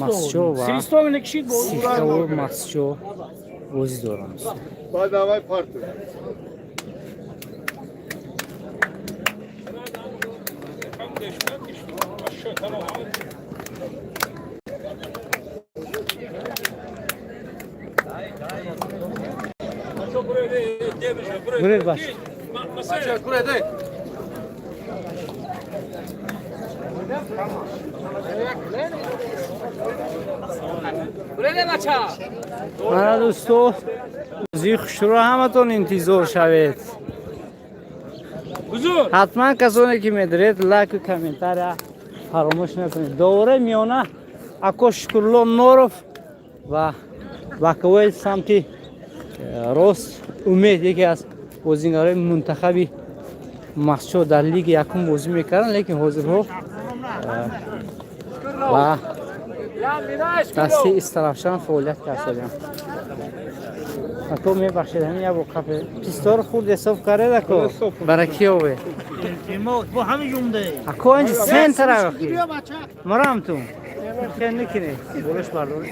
Мастчо ва Сихову Мастчо бозӣ доранд. Давай партию. Буред баш. Мана, дӯсто, бозии хушро ҳаматон интизор шавед. Ҳатман касоне ки медоред, лайку комментария фаромӯш накунед. Довараи миёна ако Шукрулло Норов ва боковой самти рост Умед, яке аз бозингарои мунтахаби Мастчо, дар лиги якум бозӣ мекарданд, лекин ҳозирҳо ва дастаи Истарафшан фаъолият карданд. Ако, мебахшед, ҳамин як бо қафе писторо хурд ҳисоб кардед, ако, бараки ове. Ако, инҷи центр ахи марам ту хел накунед, болош бардор.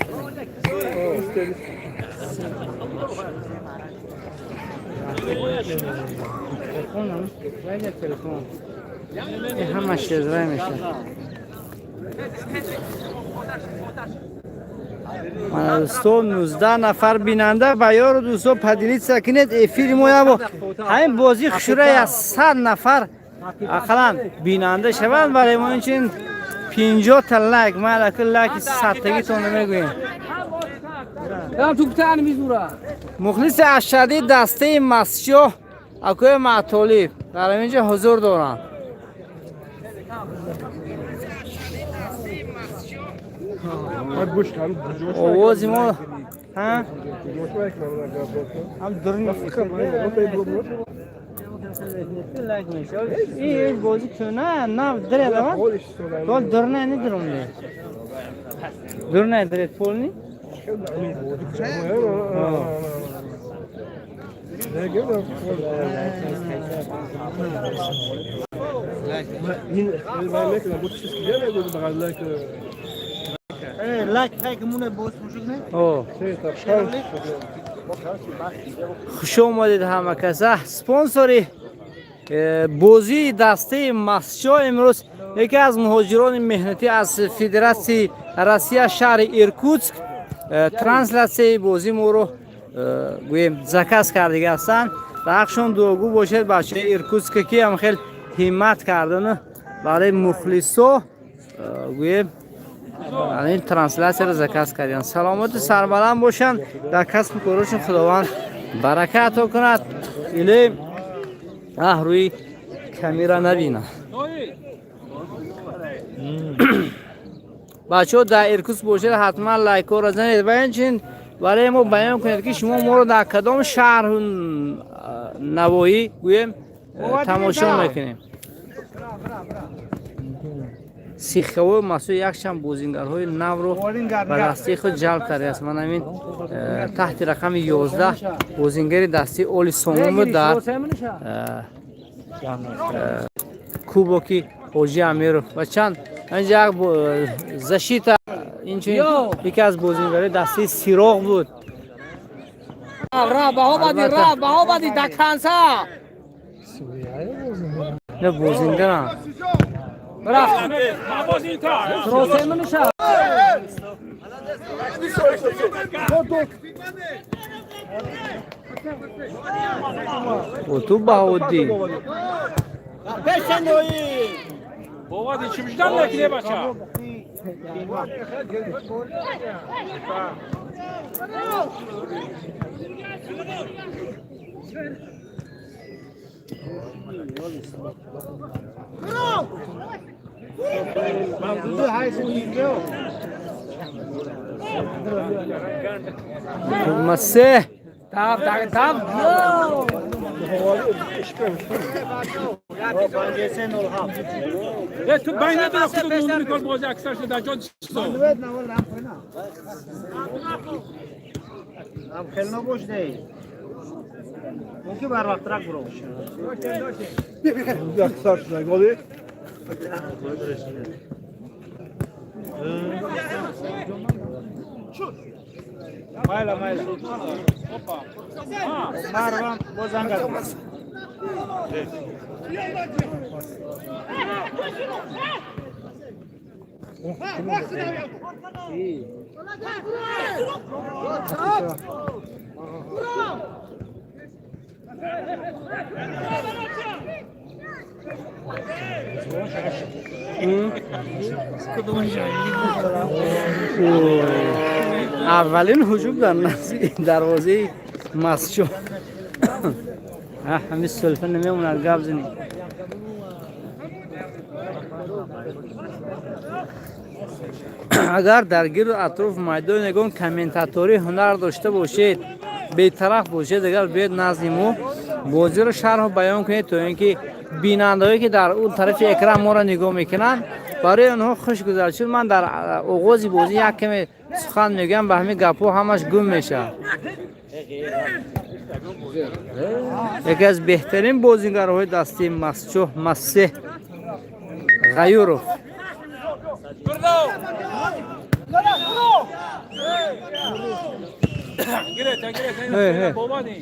Телефонам, телефон ҳама шезрай мешавад. Мана, дӯсто, 19 нафар бинанда. Ба ёру дӯсто поделиться кунед эфири мо. Ябо ҳамин бозӣ хушура аз 100 нафар ақаллан бинанда шаванд барои мо, инчунин 50 та лайк. Ма алака лайки садтагитон мегӯем. Мухлиси ашадии дастаи Мастчоҳ акои Маътолиб дар ҳамин ҷо ҳузур доранд. Овози мо ҳам бозӣ кӯна нав диред, бол дурна недирумде, дурна диред полни. Хуш омадед ҳама каса. Спонсори бозии дастаи Мастчо имрӯз яке аз муҳоҷирони меҳнатӣ аз Федератсияи Россия, шаҳри Иркутск, трансляцияи бозии моро гӯем заказ кардига ҳастанд. Дар ҳақшон дуогӯ бошед, бачаи Иркутска, ки ҳам хел ҳиммат кардану барои мухлисо гӯем ин трансляцияро заказ карданд. Саломату сарбаланд бошанд, дар касбу корашон Худованд барака ато кунад. Иле аҳ рӯи камера набинад. Бачаҳо дар Иркутск бошед, ҳатман лайкҳоро занед ва инчунин барои мо баён кунед, ки шумо моро дар кадом шаҳру навоҳӣ гӯем тамошо мекунем. Сиховои Масуд якчанд бозингарҳои навро ба дастаи худ ҷалб кардааст. Ман ҳамин таҳти рақами 11 бозингари дастаи Оли Сомон буд дар кубоки Ҳоҷи Амиров ва чанд инҷа як защита, инчунин яке аз бозингарои дастаи Сироғ буд. Ра баҳо бади до конца. Не бозингарам. Рафт. Тросемниша. Ту Баҳоддин. Бовади чӣ виждан накине, бача. Масе. Тав, тав, тав. Ту байн надора, худ нун микор бози аксар шуда дар ҷо чисо. Ам хел набош дей. Мумкин барвақтрак буро. Аксар шуда голи. Майла, майла. Марвам, бозанга. Аввалин ҳуҷум дар назди дарвозаи Мастчоҳ. Ҳамин сулфа намемонад, гап зани. Агар дар гирду атрофи майдон ягон комментаторӣ ҳунар дошта бошед, бетараф бошед, агар биёед назди мо, бозиро шарҳу баён кунед, то ин ки бинандаҳое, ки дар он тарафи экран моро нигоҳ мекунанд, барои онҳо хуш гузарад, чун ман дар оғози бозӣ як каме сухан мегӯям, ба ҳамин гапҳо ҳамаш гум мешавад. Яке аз беҳтарин бозигарҳои дастаи Мастчоҳ Масеҳ Ғаюров. Гирета, гирета, Э, э. бобади.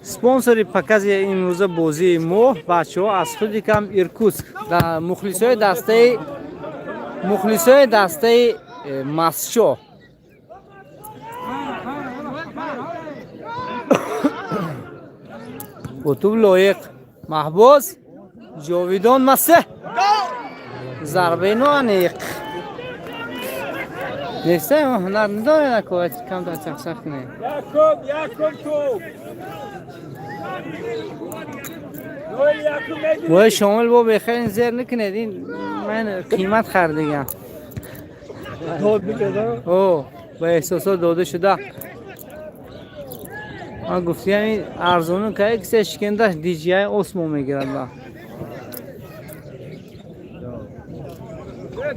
Спонсори покази имрӯза бозии мо, бачаҳо, аз худи кам Иркутск, мухлисои дастаи Мастчоҳ. Қутуб Лоиқ, Маҳбоз, Ҷовидон, Масеҳ, зарбаи ноаниқ. Неста, ҳунар надоред, ако камтар чақчақ кунед. Якум, якум туп. Гол якум мегирӣ. Вой, Шомил, бо бехер зер накунед, ин ман қимат харидагам. Дод мекарда. О, ба эҳсосот дода шуда. Ман гуфтиам, ин арзону кае кисе шикендаш DJI Osmo мегирад ба.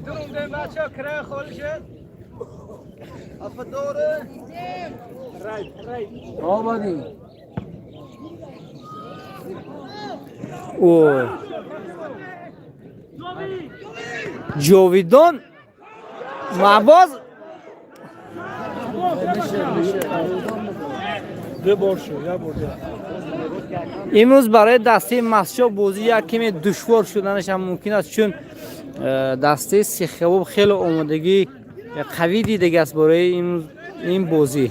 Дурум бача, край холи шуд. Афадоре. Обади. Ой. Ҷовидон, Маҳбоз. Ду бор шуд, як бор ду. Имрӯз барои дастаи Мастчоҳ бозӣ як каме душвор шуданаш ҳам мумкин аст, чун дастаи Сихкабоб хеле омодагии қавӣ дидагааст барои ин бозӣ.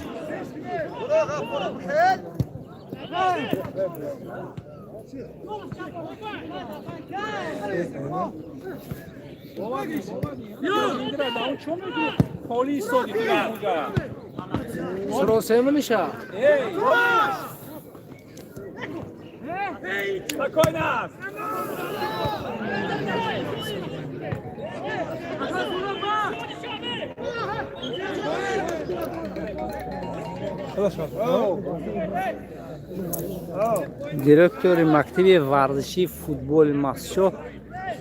Ингира, да он чо мегирӣ? Холи истоди ту дар онҷа. Суросема ниша. Эй! Спокойно! Директори мактаби варзишии футболи Мастчоҳ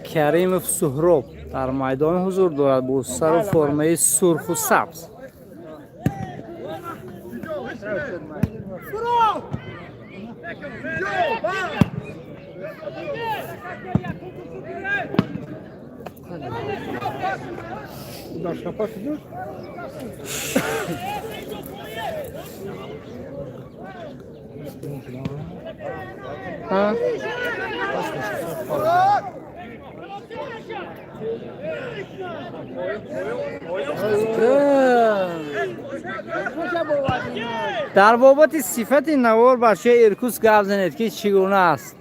Каримов Суҳроб дар майдон ҳузур дорад бо сару формаи сурху сабз. Дар шапа шуд. Ҳа? Дар бобати сифати навор бачаи Иркутск гап занед, ки чӣ гуна аст.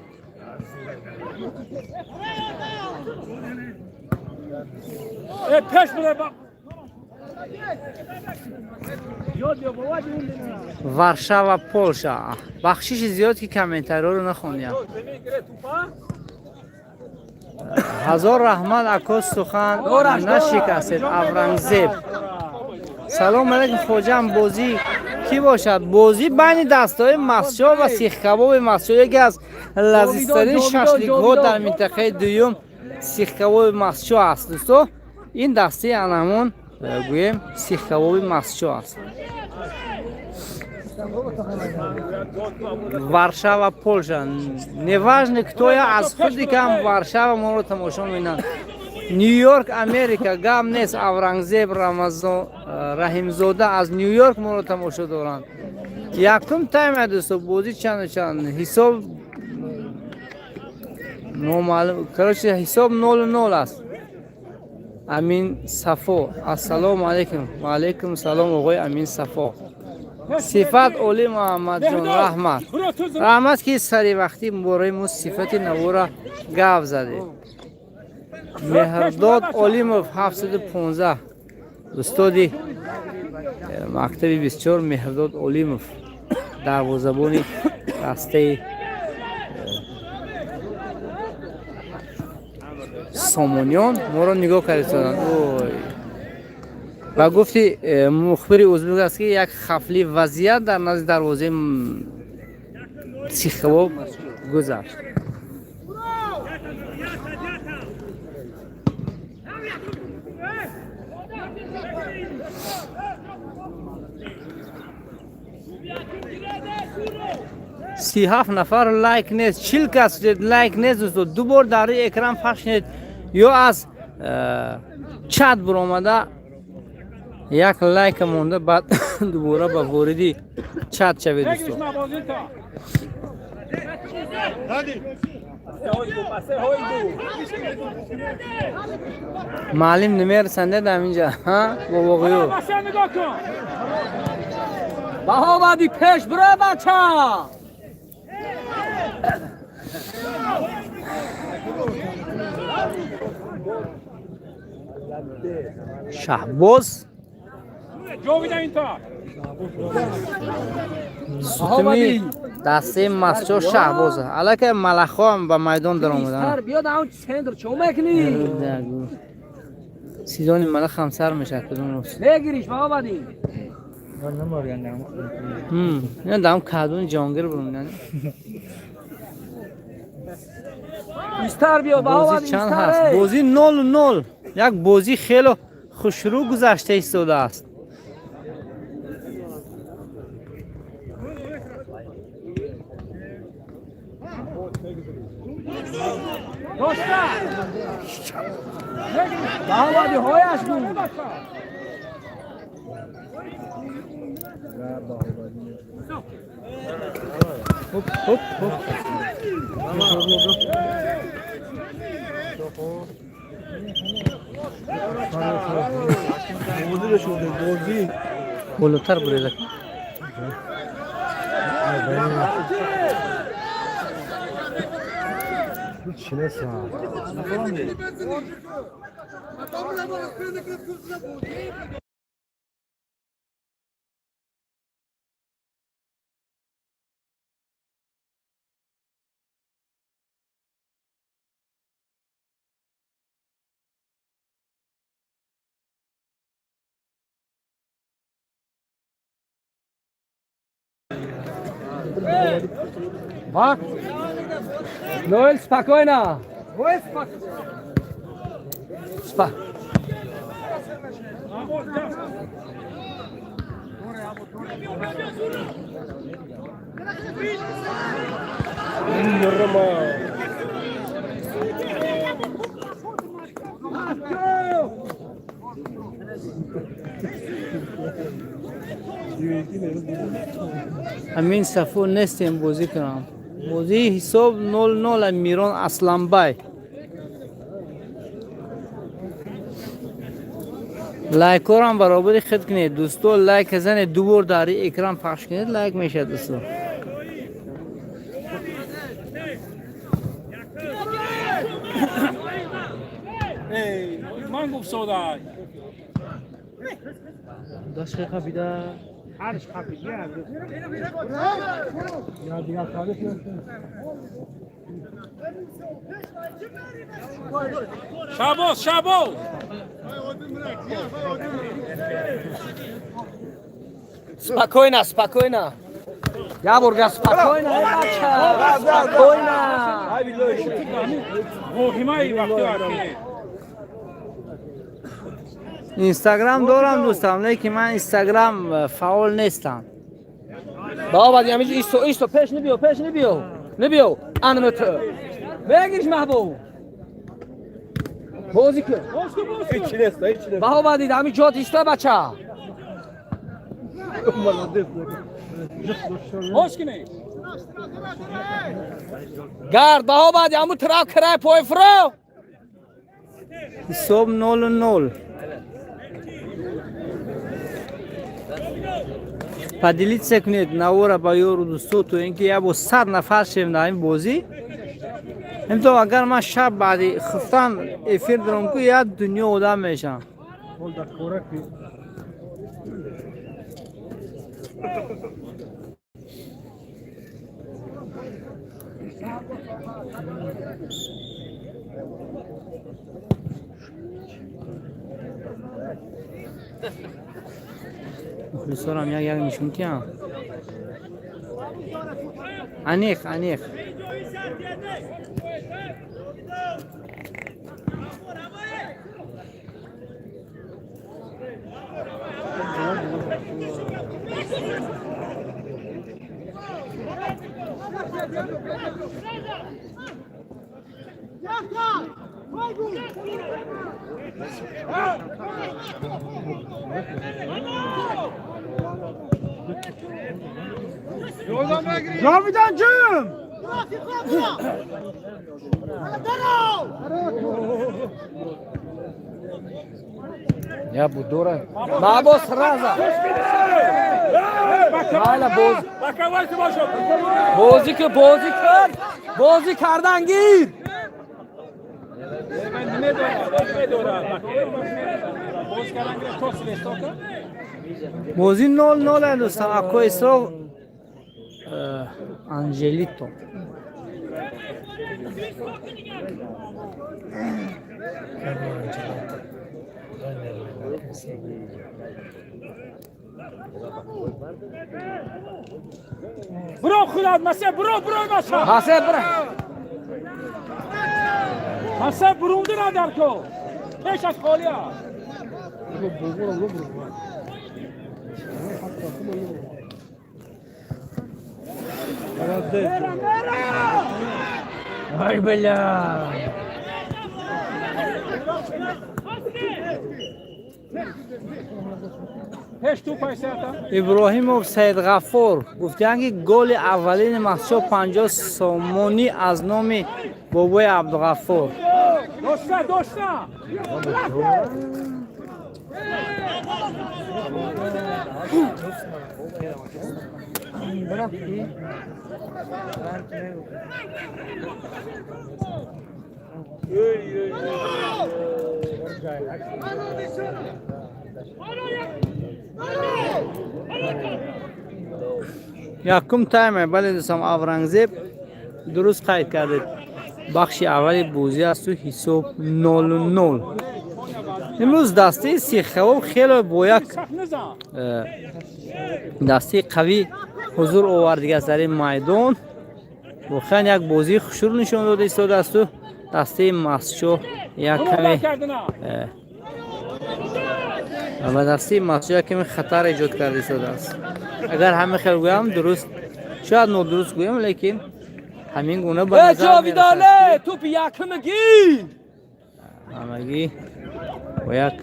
Э, пеш бире ба. Ёд ё бобади. Варшава, Полша. Бахшиши зиёд, ки комментариёро нахондиям. Мегире тупа? Ҳазор раҳмат, ако, сухан нашикастед. Аврангзеб, салом алейкум, хоҷам. Бозӣ кӣ бошад? Бозӣ байни дастаҳои Мастчоҳ ва Сихкабоби Мастчоҳ, яке аз лазизтарин шашликҳо дар минтақаи дуюм Сихкабоби Мастчоҳ аст. Дӯсто, ин дастаи анамон гӯем Сихкабоби Мастчоҳ аст. Варшава, Полша. Неважно, кто я, аз худи кам Варшава моро тамошо мекунанд. Нью-Йорк, Америка, гам нест. Аврангзеб Рамазон Раҳимзода аз Нью-Йорк моро тамошо доранд. Якум тайм, дӯсто, бозӣ чанду чанд, ҳисоб номаълум. Короче, ҳисоб 0-0 аст. Амин Сафо, ассалому алайкум. Ва алайкум салом, оғои Амин Сафо. Сифат олӣ, Муҳаммадҷон, раҳмат, раҳмат, ки сари вақтӣ бораи мо сифати навора гап задед. Меҳрдод Олимов 715, устоди мактаби 24 Меҳрдод Олимов, дарвозабони дастаи Сомониён моро нигоҳ кардистоданд. Ой, ва гуфти мухбири узбек аст, ки як хафли вазъият дар назди дарвозаи Сихкабоб гузашт. 37 нафар, лайк нест, 40 кас лайк нест. Дӯсто, ду бор дар рӯи экран пахш кунед ё аз чат буромада як лайка монда, баъд дубора ба вориди чат шавед, дӯсто. Маълим намерасанда дар инҷа бобоғиё. Баҳовади, пеш биро, бача. Шаҳбоз сутуни дастаи Масчо Шаҳбоз, аллакай малахҳоам ба майдон даромаданд. Биёд, он центр чо мекунӣ? Сезони малах ҳам сар мешавад кудом рӯз. Мегириш, Баҳовади. Ина дам кадуни ҷонгир бурум. Истар биё, Баҳовади. Чанд ҳаст? Бозӣ 0-0, як бозӣ хело хушрӯ гузашта истодааст. Баҳовади, ҳояш буд. Хоп, хоп, хоп. Болотар буред. Вақт. Ноил, спокойно. Спа. Ҳамин Сафо, нестем, бозӣ кунам. Бозии ҳисоб 0-0. Мирон Асланбай, лайкҳорам баробари хид кунед, дӯсто. Лайк занед, ду бор дар экран пахш кунед, лайк мешавад, дӯсто. Ман гуфт содай. Дашқи қабида. ҳарш қапиди. Я дигар таъриф. Шабоз, Шабоз. Спокойно, спокойно. Я бурга, спокойно, бача. Спокойно. Воҳимаи вақти охирӣ. Инстаграм дорам, дӯстам, лекин ман инстаграм фаъол нестам. Баҳовади, ҳамиҷо исто, исто, пеш набиё, пеш набиё. Набиё. Анмт. Мегириш, Маҳбуб. Бозӣ кун. Боз кун, боз кун. Ҳеҷ нест, ҳеҷ нест. Баҳо бадид, ҳамин ҷот иста бача. Молодец. Боз кунӣ. Гард баҳо бади, ҳамун тараф край пой фуро. Ҳисоб 0-0. Поделиться кунед навора ба ёру дӯсто, то ин ки як бо 100 нафар шевем дар ин бозӣ. Ҳамто агар ман шаб баъди хуфтан эфир дорам, ку як дунё одам мешавам. Гол дар кора ки. Мухлисорам як як нишон киям. Аниқ, аниқ. Ҷовидан ҷим! Я будора. Бабо сразу. Майла боз. Бакавай бошо. Бозӣ кун, бозӣ кун. Бозӣ кардан гир. Намедорад, намедорад. Боз кардан гирифт то свистока. Бозӣ 0-0 аст, дӯстон. Акко Исроф, Анжелито. Бро худат масе, бро, бро маша. Ҳасе бира. Масе бурунди на дар ко. Пеш аз холия. Молодец. Ай, бля! Пеш ту пайсата. Иброҳимов Саидғаффор гуфтиянд, ки голи аввалини Махсушо 50 сомонӣ аз номи бобои Абдуғаффор. Дошта, дошта. Якум тайме, бале, дӯстам Аврангзеб, дуруст қайд кардед. Бахши аввали бозӣ асту ҳисоб 0-0. Имрӯз дастаи Сихавоб хеле бо як Сахт низам. Дастаи қавӣ ҳузур овардигааст дар ин майдон. Воқеан як бозии хушрӯ нишон дода истодаасту дастаи Мастчоҳ як каме кардина. Ва дастаи Мастчоҳ як каме хатар эҷод карда истодааст. Агар ҳамин хел гӯям, дуруст, шояд нодуруст гӯям, лекин ҳамин гуна ба Э назар мерасад. Ҷовидоне, тӯпи якуми гир. Ҳамагӣ бо як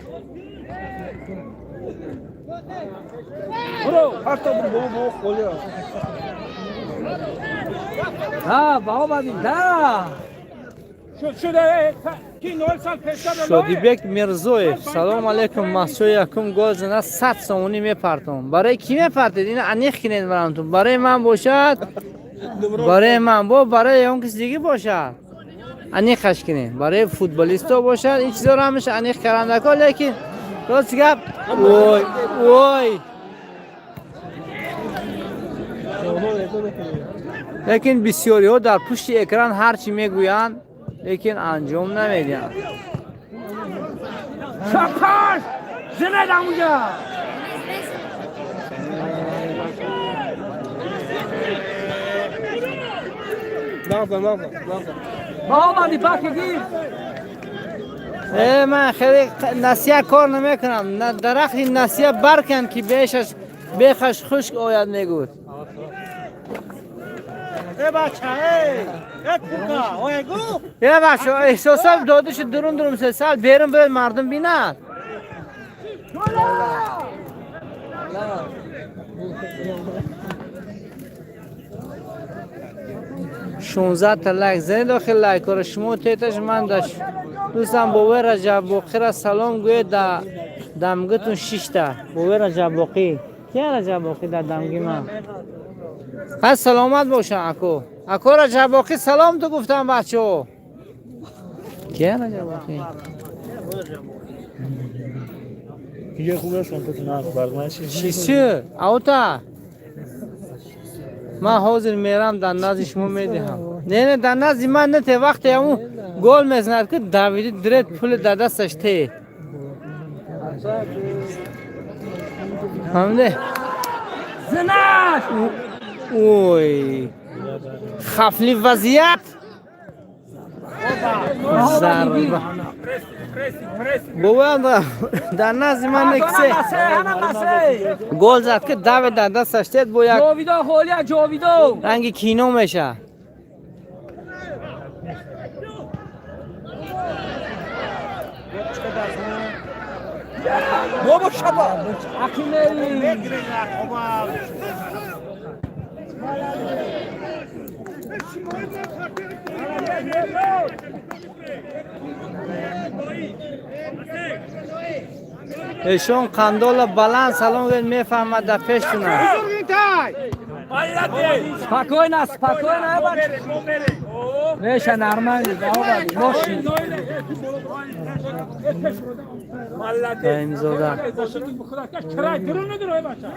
Бро. Ҳар та бо бо холӣ аст. Ҳа, баҳо бадид. Да. Шуд, шуд, ки нол сал пештар. Шодибек Мирзоев: «Салом алейкум, Мастчоҳ якум гол зана, 100 сомонӣ мепартом». Барои кӣ мепартед, ина аниқ кинед барамтон. Барои ман бошад, барои ман бо барои он кис диги бошад, аниқаш кинед. Барои футболисто бошад, ин чизоро ҳамаша аниқ кардандако, лекин рост гап, ой, ой, лекин бисёриҳо дар пушти экран ҳар чӣ мегӯянд, лекин анҷом намедиҳанд. Шапаш! Зинед ҳамуҷа. Нағза, нағза, нағза. Баҳо бадид, баки гир. Ман хеле насия кор намекунам. Дарахти насия баркан, ки бешаш бехаш хушк ояд, мегӯд. Э, бача, э! Я бачо, эҳсосот дода шуд, дурун дурун сал берун бояд мардум бинад. 16 та лайк занед, охир лайкҳоро шумо теташ ман дашт. Дӯстам Бовои Раҷаббоқира салом гӯед, да дамгитун шишта. Бовои Раҷаббоқӣ. Кия Раҷаббоқӣ дар дамги ман? Ҳа, саломат бошам, ако. Ако Раҷаббоқӣ, салом ту гуфтам, бачаҳо. Кия Раҷаббоқӣ? Иҷо хуб аст, то нағз баргмаши. Чӣ? Аута? Ман ҳозир мерам, дар назди шумо медиҳам. Не, не, дар назди ман нете, вақте ҳамун гол мезанад, ки давиди дирет пули дар дасташ те. Фаҳмиде? Зинаш! Ой. Хафли вазият. Зарба. Бобоям дар назди ман нексе. Гол зад, ки давид дар дасташ тед, бо як Ҷовидон холия, ҷовидон. Ранги кино меша. Бобо шаба. Акимери. Эшон қандола баланд салом гӯед, мефаҳмад, дар пештуна. Спокойно, спокойно, Меша нормально, мошин. Раимзода. Чирай дурун надуро, бача.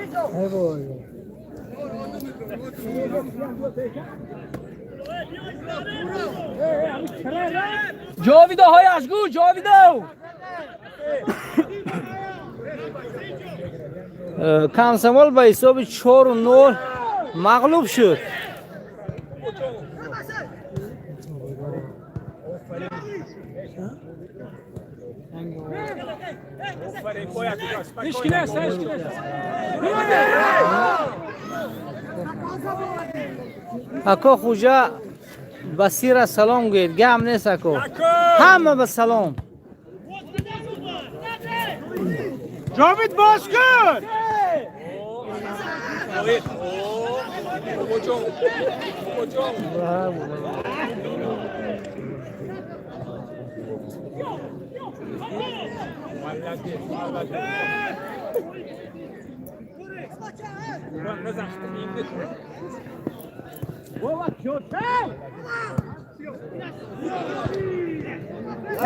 Ҷовидо ҳои ашгу, ҷовидо. Комсомол ба ҳисоби 4-0 мағлуб шуд. Ҳеч нест, ҳеч нест. Ако Хуҷа Басира салом гӯед, гам нест, ако. Ҳама ба салом. Ҷовид, боз кун.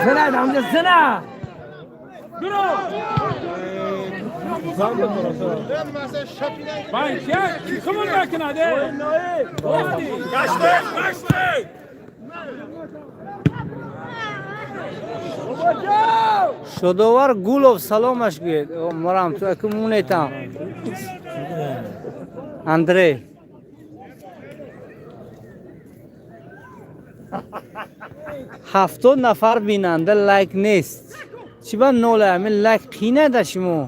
Зина, дамҷа, зина. Бай, кия? Кимон мекунад? Гаште, гаште. Шодовар Гулов саломаш гӯед. Морам ту аку мунетам. Андрей. 70 нафар бинанда, лайк нест. Чӣ ба нола ҳамин лайк қинада шумо?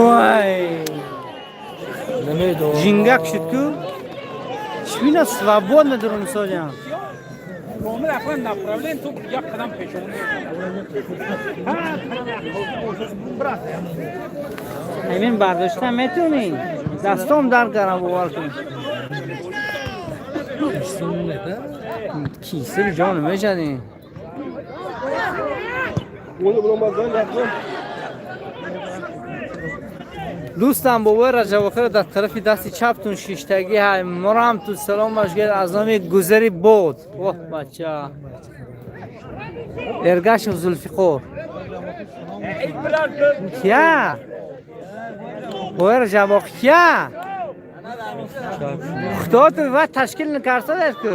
Вай! Жингак шуд ку? Чӣ свободно дурум соҷам. Комил ақлан направлен, ту як қадам пешон. Ҳамин бардошта метавонӣ? Дастом дард кардам, бовар кун. Кисил ҷон мешадӣ. Оно буромад, яқон. Дӯстам бобои Раҷабохира дар тарафи дасти чаптун шиштагӣ ҳай, морам ту саломаш гӯед аз номи Гузари Бод. Оҳ, бача. Эргашев Зулфиқор. Кия? Бобои Раҷабоқӣ кия? Худотун ва ташкил накарсадед ку.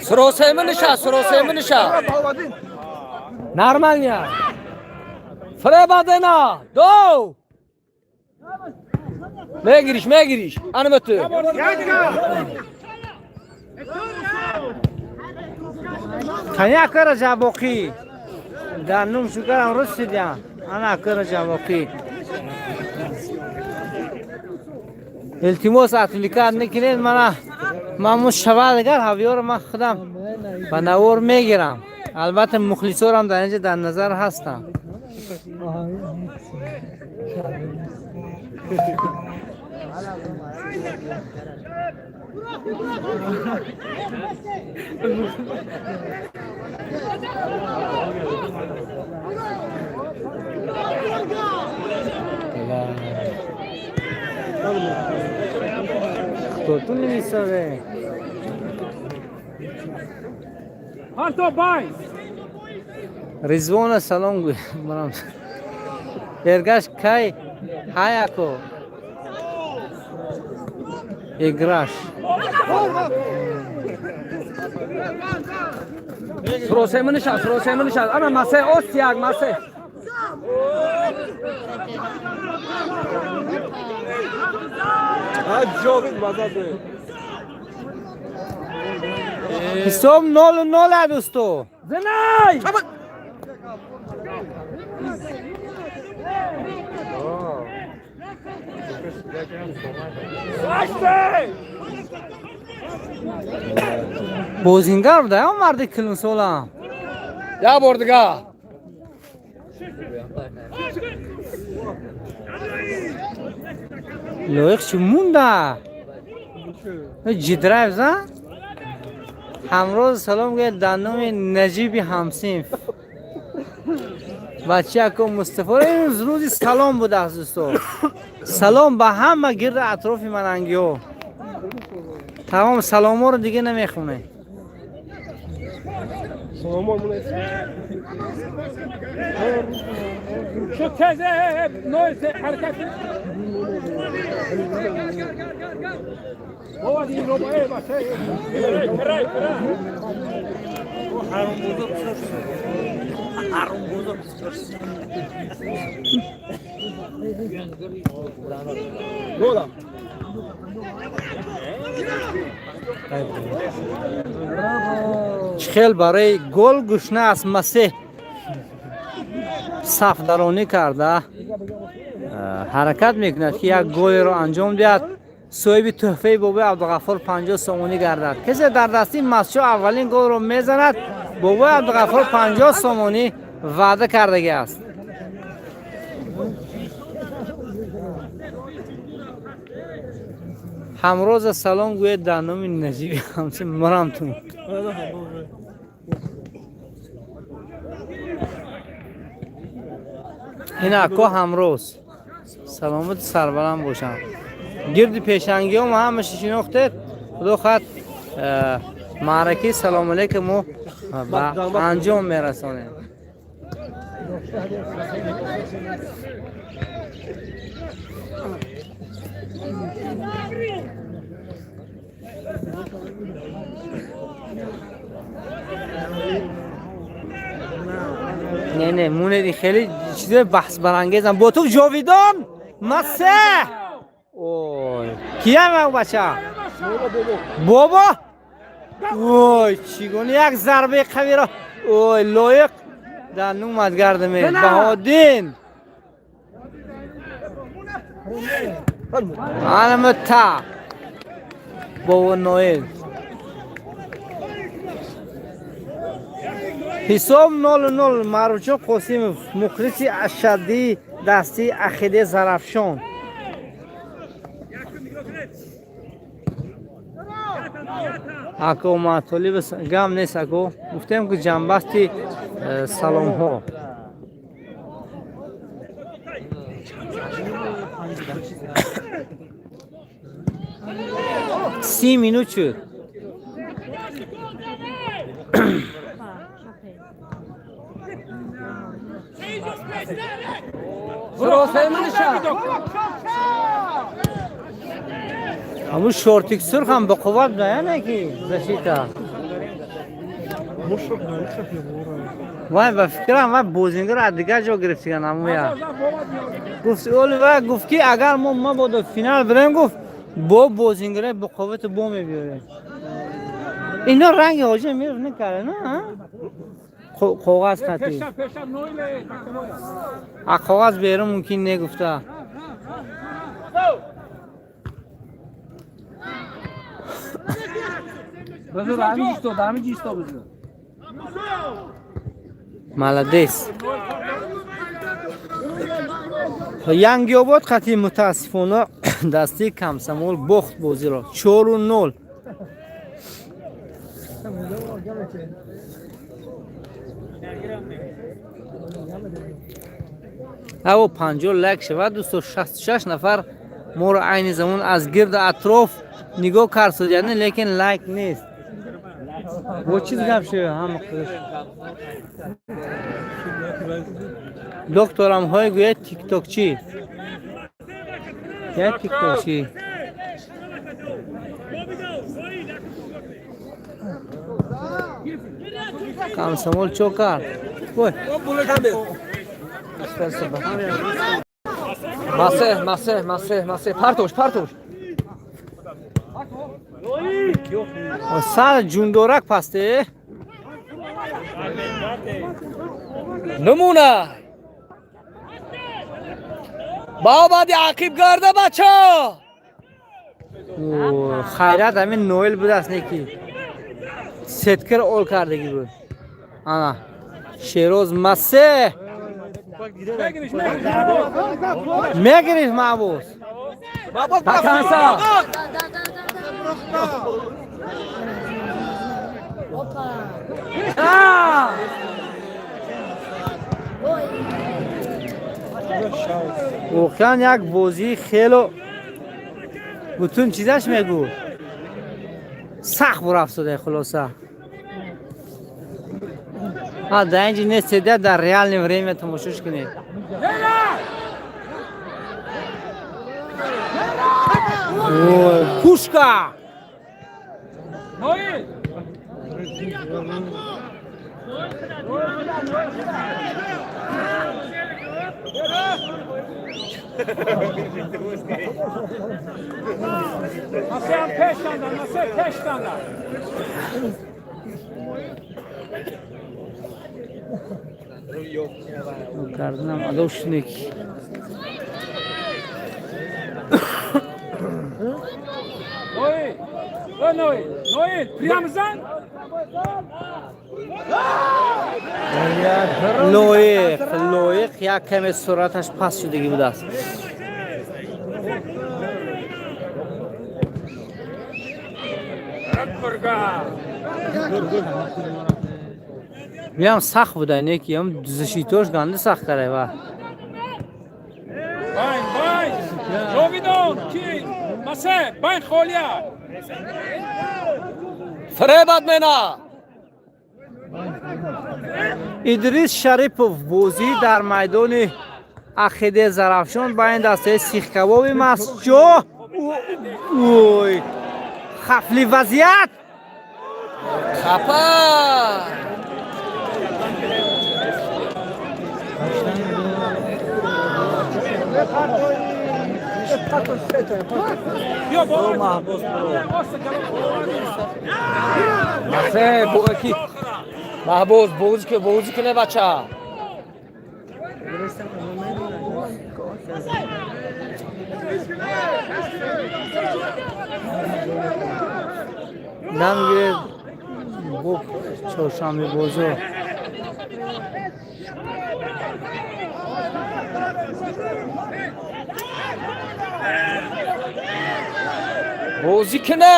Суросеми ниша, суросеми ниша. Нормально. Фребадена, до. Мегириш, мегириш. Ана мету. Кани ака Раҷабоқӣ дар нум шукарам русидям. Ана ака Раҷабоқӣ. Илтимос, отвлекать накунед мана. Ман шава дигар ҳавёро ман худам ба навор мегирам. Албатта, мухлисорам дар инҷа дар назар ҳастам. Хто намисаве? Парто бай. Ризвона салом гӯй. Барам. Эргаш кай ҳаяко. Играш. Суросема нишаст, суросема нишаст. Ана масе, остияк, масе. Ҷовид маза зад. Ҳисоб 0-0, дӯсто. Зинай! Бозингар буда, он марди килонсолам. Як бор дига. Лоиқ чӣ мунда? Ҷидраев зан? Ҳамроз салом гӯяд дар номи Наҷиби ҳамсинф. Бачако Мустафо имрӯз рӯзи салом будааст, дӯсто. Салом ба ҳама гирди атрофи манангиҳо. Тамом, саломҳоро дига намехонем. Саломон. Шуд тез ной ҳаракат. بابا این رو باید باشه. کرای کرای. حرام بزرگ حرام بزرگ. Гола. Чӣ хел барои гол гушна аст. Масеҳ сафдаронӣ карда ҳаракат мекунад, ки як голеро анҷом диҳад, соҳиби тӯҳфаи бобои Абдуғаффор 50 сомонӣ гардад. Касе дар дасти Масчо аввалин голро мезанад, бобои Абдуғаффор 50 сомонӣ ваъда кардагӣ аст. Ҳамроза салом гӯяд дар номи Наҷиби ҳамси марамтун. Ин ако ҳамроз саломати сарбаланд бошанд. Гирди пешангиҳом ҳамаша шинохтед. Худо хоҳад, маъракаи салому алейкум мо ба анҷом мерасонем. Не, не, мунеди, хеле чизои баҳсбарангезам. Бо ту ҷовидон масе. Ой, киям бача? Бобо. Ой, чӣ гуна як зарбаи қавиро! Ой, лоиқ дар нумад гардаме. Баҳоддин. Анамата. Бобо Ноел. Ҳисоб 0-0. Маъруфҷон Қосимов, мухлиси ашаддии дастии Ахиде Зарафшон. Ако Матолиб гам нест, ако гуфтем, ки ҷамъбасти саломҳо. 30 минут шуд. Суросема нишаст. Ҳамун шортик сурхам ба қувват буда, яне ки защита. Вай, ба фикрам, вай бозингар аз дигар ҷо гирифтиган ҳамуя. Гуфт, оли вай гуфт, ки агар мо мабодо финал бирем, гуфт, бо бозингарои бо қуввату бо мебиёрем. Ино ранги ҳоҷи Амиров накарда, на? Коғаз хати. Пеша, пеша, Ноиле. А коғаз берун мумкин негуфта. Бизор ҳамин исто, ҳамин исто бизор. Молодец. Янгиобод хати мутаассифона дастаи Комсомол бохт бозиро 4-0. Аво 50 лайк шавад, дӯсто, 66 нафар моро айни замон аз гирду атроф нигоҳ кард судяни, лекин лайк нест. Бо чиз гап шуд ҳама қиш. Докторам ҳой гӯяд тиктокчӣ. Як тиктокчӣ. Комсомол чо кард? Ой, Масе, масе, масе, масе. Партош, партош. Сар ҷундорак пасте. Намуна. Баъди ақиб гарда, бача. Хайрат, ҳамин Ноил будааст, не ки сеткар ол кардагӣ буд. Ана Шероз Масе мегирифт Маъбус. До конца. Опа! А! Ой! Воқеан як бозии хело бутун чизаш мегӯ сахт бурафтода, хулоса. А дар инҷи нестеда, дар реальное время тамошош кунед. Ой, пушка! Ноил! Масе ҳам пештанда, Масе пештанда. Карданам адо шунек. Ноил! О, Ноил! Ноил, прямо зан! Лоиқ, Лоиқ як каме суръаташ паст шудагӣ будааст. Курга! Биям сахт буда, не ки ям защитош ганди сахт карай ва. Байн, байн! Ҷовидон, ки? Масе, байн холия! Фиребат мена. Идрис Шарипов бозӣ дар майдони Ахиде Зарафшон байни дастаи Сихкабоби Масҷо. Ой, хафли вазъият. Хапа. Биё боло! Масе, ки Маҳбуз, бозӣ ки, бозӣ куне, бача. Намгиред бо чоршанбе бозор. Бозӣ куне.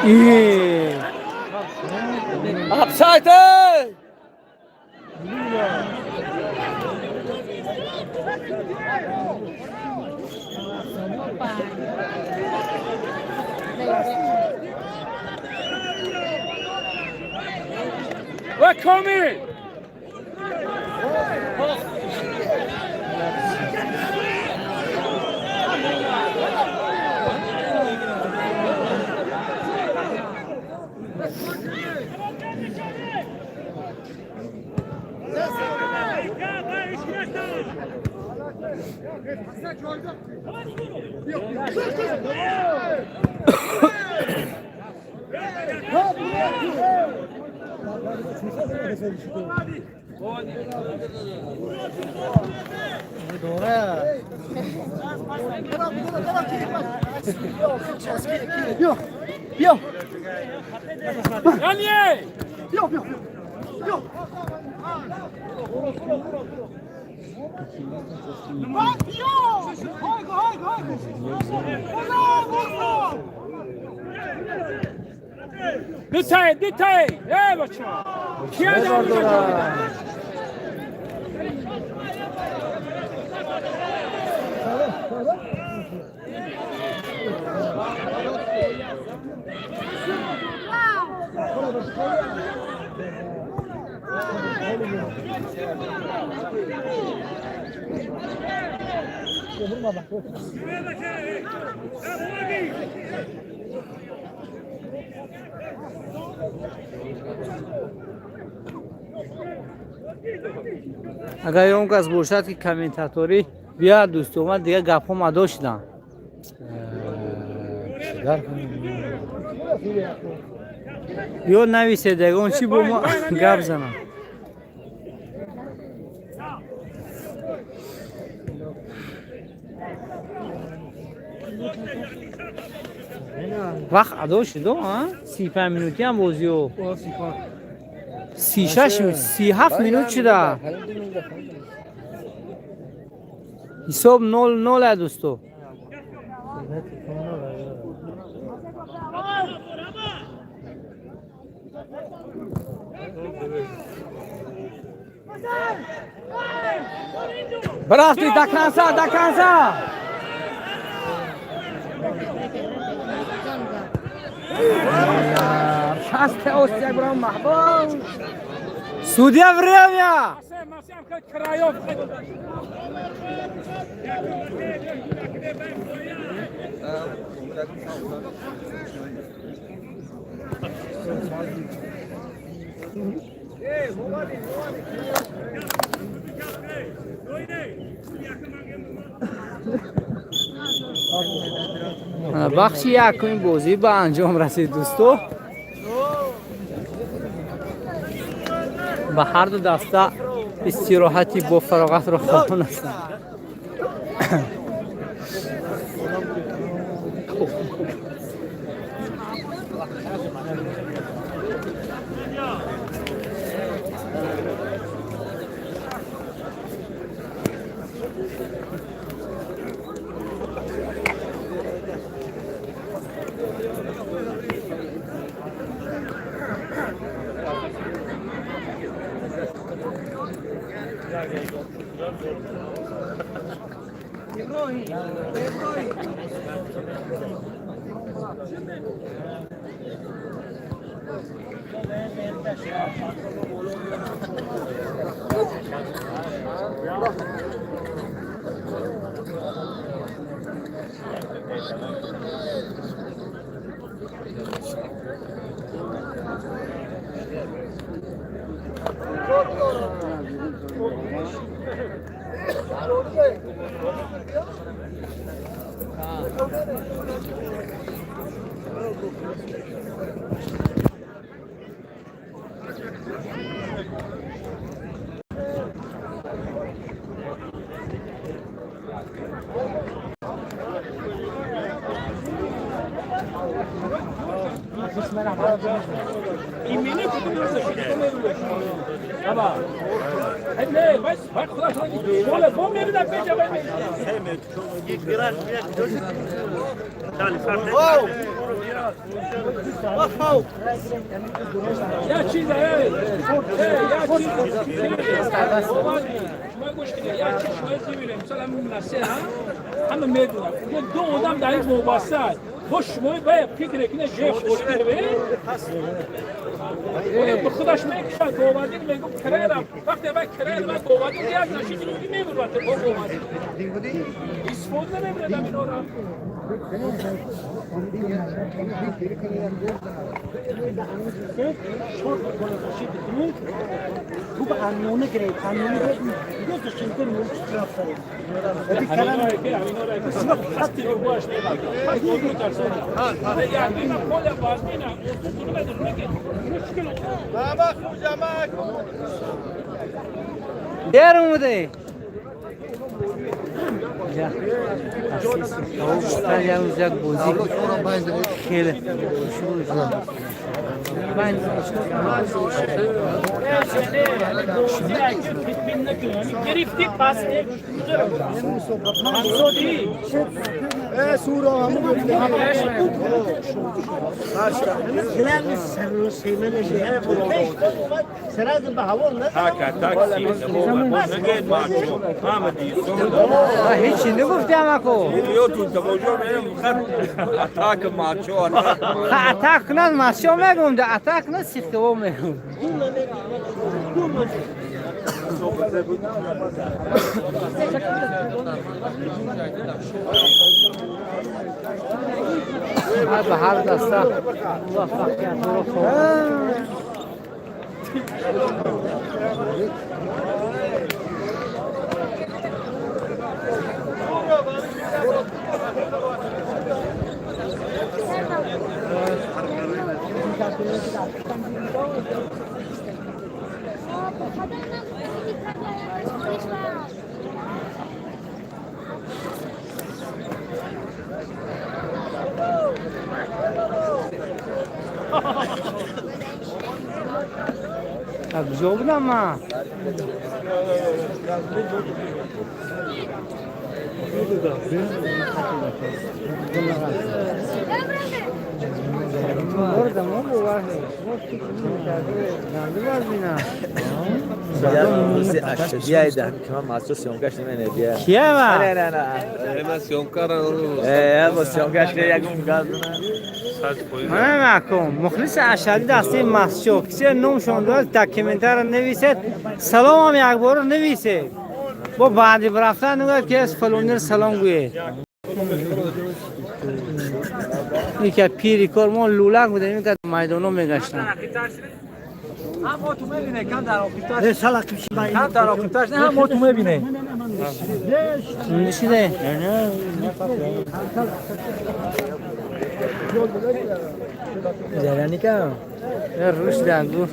И Офсайд! Ва Комил! Биё, биё. Яъне! Биё, биё, биё. Дитай, дитай! Эй, бача! Кия дар? Агар он кас бошад, ки комментаторӣ биёяд, дӯсто, ман дигар гапҳо мадо шудам. Чидар кунем? Ё нависед ягон чӣ, бо мо гап занам. Вақт адо шудо, 35 минутиам бозиё, 36, 37 минут шуда, ҳисоб 0-0 а, дӯсто. Брафти до конца, до конца. Шасте ост як барам Маҳбуб. Судья, время! Масям краёв. Бахши якуми бозӣ ба анҷом расид, дӯсто. Ба ҳарду даста истироҳати бо фароғатро хоҳон ҳастанд. ایمنی کدوم روز بابا نه بس بس خلاص ولا بوم نمیدم بجا. یا چیز یا چیز شما گوش کنید، یا چیز شما میبینید، مثلا مناسه همه میدونم دو آدم در این وابسته است با شما باید فکر کنه جه خوری به خودش میکشد. گوادی میگم کرایه وقتی باید کرایه من گوادی یک نشید میبرد با گوادی. Истифода намебарад инора. تو به امیانه گرفت امیانه گرفت دو تا شنکر مورد طرف داره. دیر اومده یک بازی خیلی گرفتی پس منصودی هیچی نگفتی همکو اتاک نه ماشو میگم ده اتاک نه سیخته و میگم. به هر دسته موفقیت رو خواهم. کجا بودم من؟ کیه با؟ من محکم مخلص اشدی دسته مسجو کسی نومشون داد در کامنتار نویسید سلام هم یک بار نویسید با بعدی برفتن نگوید که از فلونیر سلام گوید. یکی پیری کار ما لولک بودیم که میدانو میگشتن. هم تو میبینه کم در آخرتاش کم در آخرتاش نه هم تو میبینه. نشیده زرانی که روش دنگو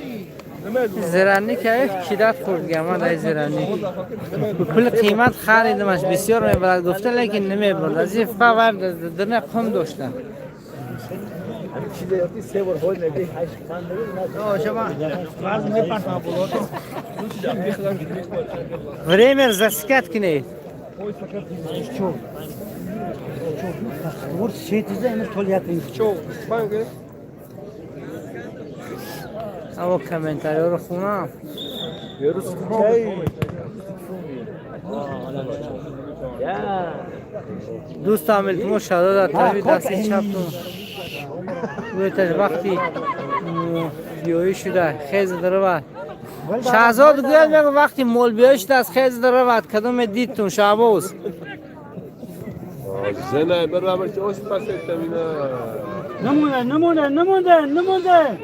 زرانی که کیدت خورد گم من زرانی پول قیمت خریدمش بسیار میبرد گفته لیکن نمیبرد از این فقط درنه قم داشتم. Время засекать کنید. اما کامنتاری رو خونم. دوستان التماس شده در طرف دست چپتون وقتی بیایی شده خیز درود شهزاد گوید میگه وقتی مول بیایی شده از خیز درود کدوم دیدتون شعباز زنه برم چه اوس پس تمینا نمونه نمونه نمونه نمونه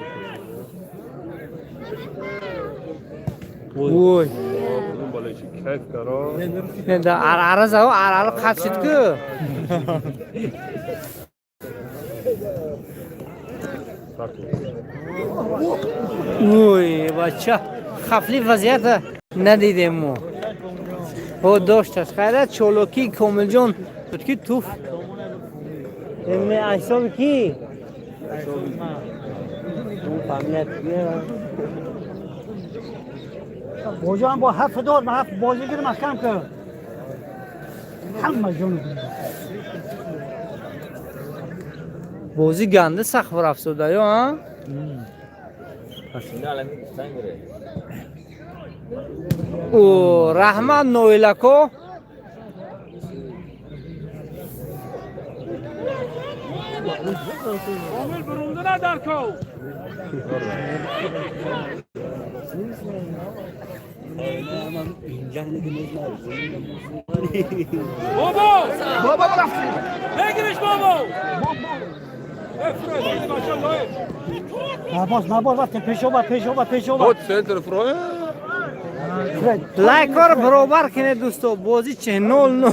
وای بالای چی کیف کرا نه دا عرعره زو عرعره قطع شد که وای بچه خفلی وضعیت ندیدیم ما او داشتش خیرت چولوکی کامل جان بود که توف حساب کی؟ بوجان با هفت دور من هفت بازیگر محکم کرد همه جون بازی گنده سخت رفت شده یا ها؟ او رحمت نویلکو کامل برونده نه در کو. بابا بابا بگیرش بابا. نباز نباز رفتیم پیش آور پیش آور پیش آور. بود سنتر فروه. Лайкҳоро баробар кунед, дӯсто, бозӣ 49.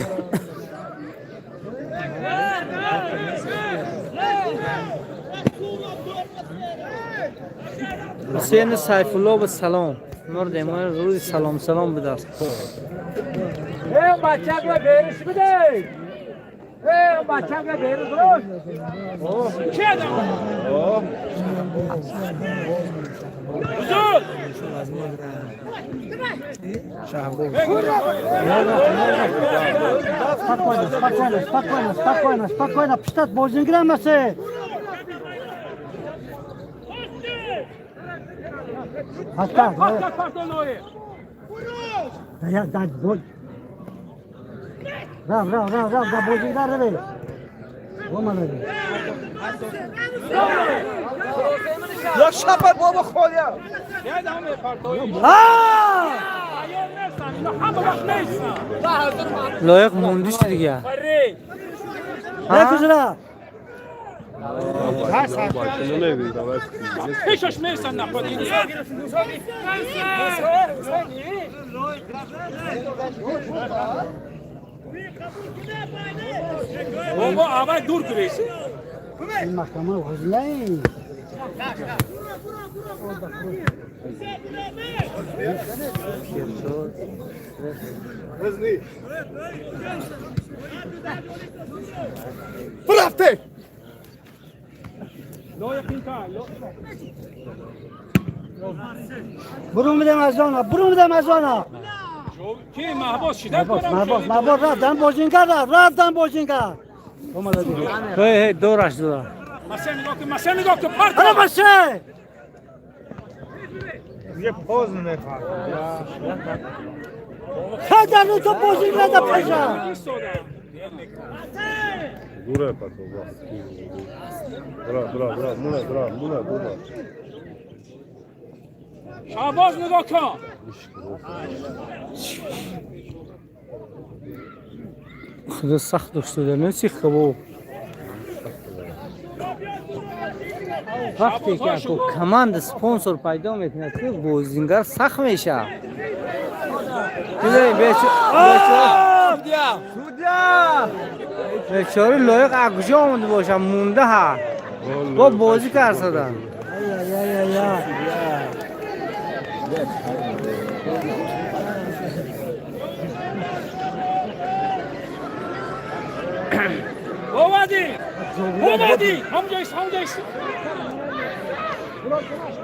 Ҳусейну Сайфулло ба салом мурдем, рӯзи салом салом будааст. چه آدم؟ بزرگ. Спокойно, спокойно, спокойно, спокойно, спокойно. Пиштат бозингир ҳамасе. Hatta پاس پاس لایق. Ya da gol. Rav rav rav rav da bozingir rave. Omana. یا شپر بابا خودم. یه دمه پرتوی. Ha! ایار نیستن اینا همه وقت نیستن. Лоиқ мондиш дига. فری. Ne kuzura? پیشش نیستن نخواد. بابا اول دور گریسی. این محکمه huzurlayın. رفته. لایق این که Burun midem az ona, burun midem az ona. کی محباس شده. Mahboz, mahboz, mahboz, raftan bozingar, raftan bozingar. Omana. Ҳей, ҳей, дораш дора. مثلا نگاه کن، مثلا نگاه کن پرت. Ana başı! Hadi تو bozingar da paşa. دوره پتو با. برا برا برا مونه برا مونه برا. شعباز نگاه کن. Худо сахт доштуда несихабо. Вақте ки ако команда спонсор пайдо мекунад, ки бозингар сахт мешавад. Бечори лоиқ аз куҷо омада бошад, монда ҳа бо бозӣ карсада. Ya ya ya ya. اومدی اومدی همونجا ایست، همونجا ایست.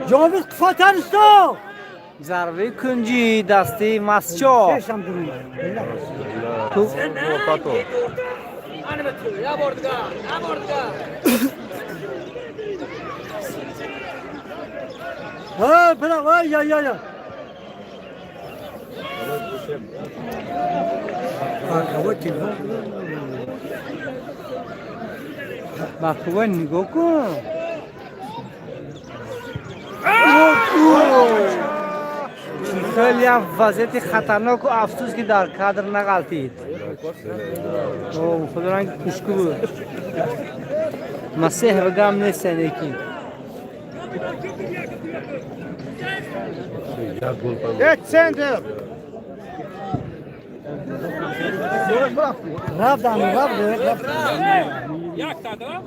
Cavid kıfa usta. Зарбаи кунҷи дастаи Масчо. Peşam durun. پتو. Ha bravo ya ya ya. Ба хубай нигоҳ кун. Хеле як вазъияти хатарноку, афсӯс, ки дар кадр нағалтид. Худо ранги пушку буд. Масеҳ ба гам нестан лекин. Raftan raf raf. یک تا دارم.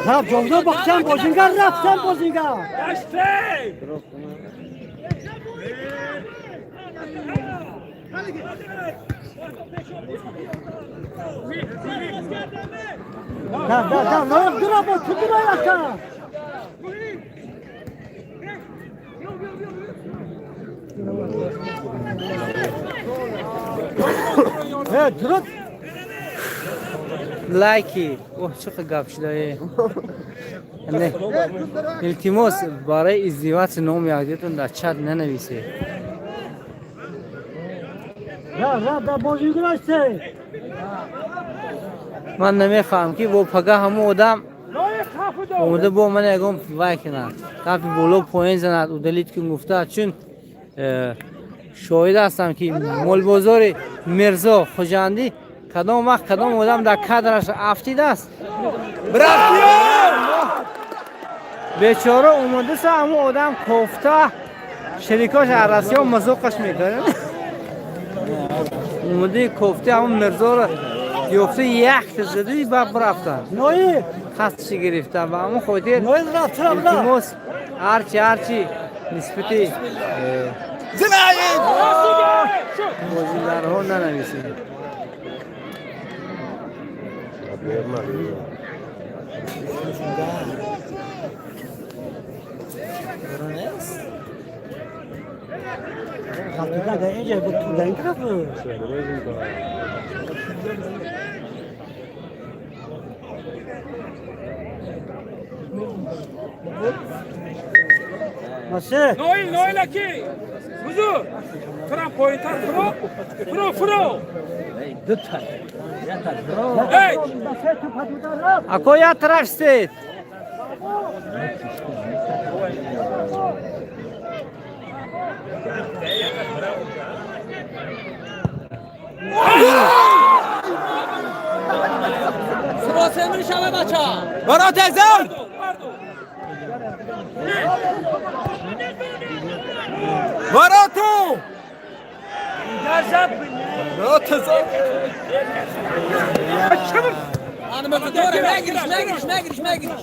Raf Cavid'e bak sen bozingar raf sen bozingar. دسته. Raf raf raf raf dur ama tutur ayakta. Evet durun. Лайки оҳ, чӣ қадр гап шудае. Не, илтимос, барои издеваться номи якдиятон дар чат нанависед. Ya raf da bozingar işte. Ман намефаҳмам, ки бо пага ҳамон одам لایق هفت. Омода бо ман ягон вай кунад, тафи боло поин занад, удалить кун гуфта, чун шоҳид ҳастам, ки молбозори Мирзо Хуҷандӣ кадом вақт кадом одам дар кадраш афтидааст, бечора омодаса, ҳамун одам кофта, шерикош аз Россия мазоқаш мекунад. Омодаи кофта ҳамун Мирзоро ёфта, якта зади, ба рафтан, хастши гирифтан. Ба ҳамун хотир илтимос, ҳарчи нисбати бозигарҳо нанависед. Ноил, Ноил аки! Ҳузур! Турам поинтар фуро! Фуро, фуро! Эй! Ако як тараф стед. Баро, Барату! Барату! Мегириш, мегириш, мегириш, мегириш.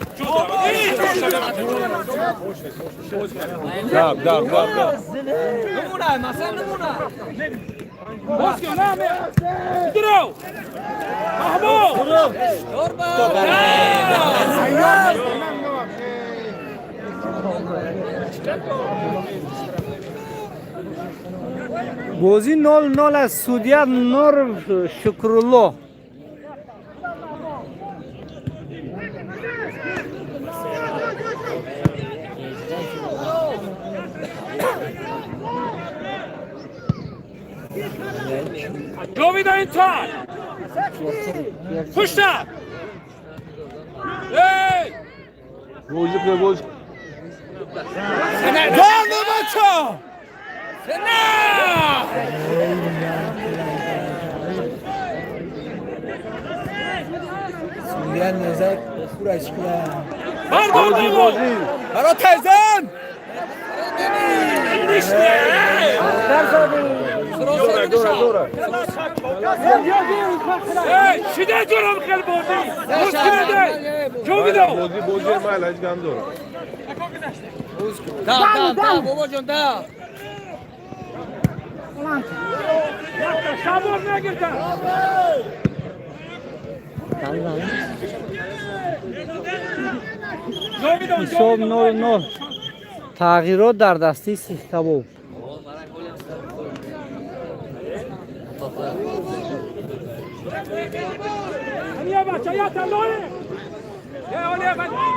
Даб, даб, даб, даб. Намуна, масалан намуна. Боз кун, на, Дуров! Маҳмуд! Бозӣ 0-0 аст. Судья Нур Шукрулло. Ҷовида ин тар! Пушта! Эй! Бозӣ кун, бозӣ. Дана бача! Сена! Судья назар хурашкла. Бардор, Бозӣ, бобо! бозӣ. Баро тайзан! Нишне! Дора, дора, дора. Эй, чида ҷурам хел бозӣ? Боз кунеде! Ҷовидо! Бозӣ, бозӣ, майла, ҳеҷ гап дора. Да, да, да, бобо ҷон, да. Шабоз нагирда! Ҷовидон, Ҳисоб 0-0. Тағйирот дар дастаи Сихкабоб. Я бача, я талое! Я оле, бача!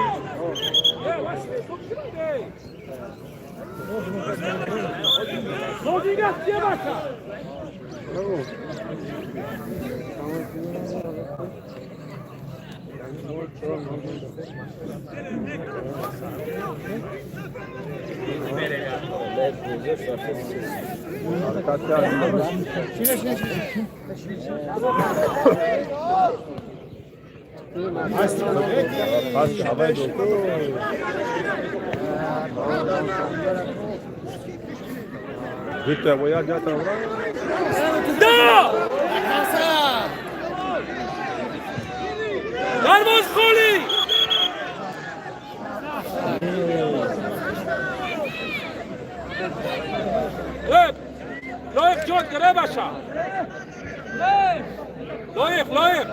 Я васли, бозигаст, я бача! Ҳаракат кард. Пас ҳавай дод. Дута бо як ҷата. Да! Дарвоз холӣ! Лоиқ ҷод гире баша! Лоиқ, лоиқ!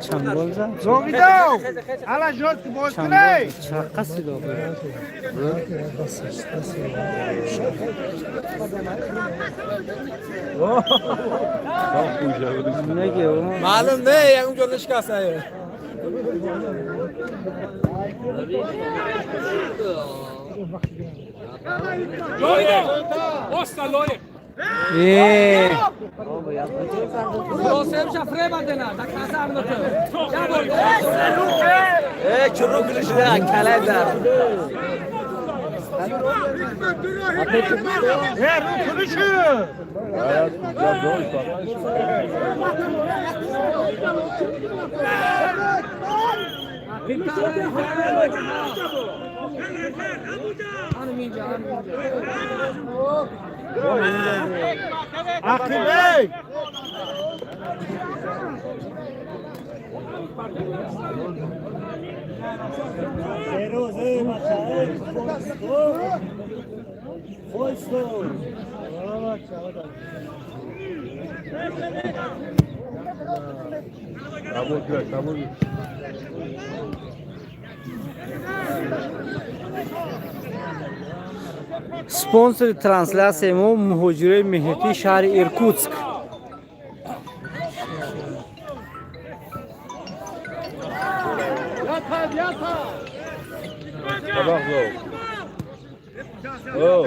Чанд гол зад? Чанд гол? Чақа сидо. Неге о? Маълум не, ягон ҷо нишкаста. Ҷовидон! Оста, лоиқ! Э. عقیبه. Спонсори транслясияи мо муҳоҷирои меҳнатии шаҳри Иркутск. Oh.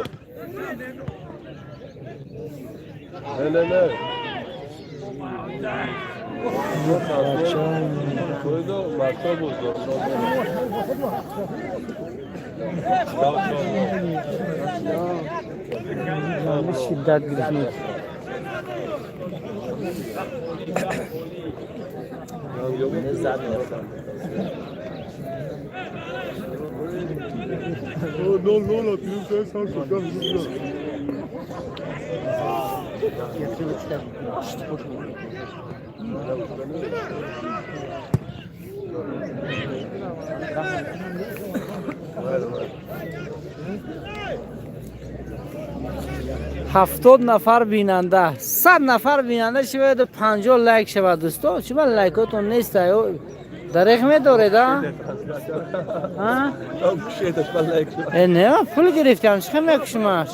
Ne ne ne. Koydu, marka bozdu. Шиддат гирифт. Non, non, la più senza. 70 нафар бинанда, 100 нафар бинанда шавад, 50 лайк шавад. Дӯсто, чиба лайкотон неста? Дарех медоред, а? Э, не, ман пул гирифтам, чӣ мекушимаш?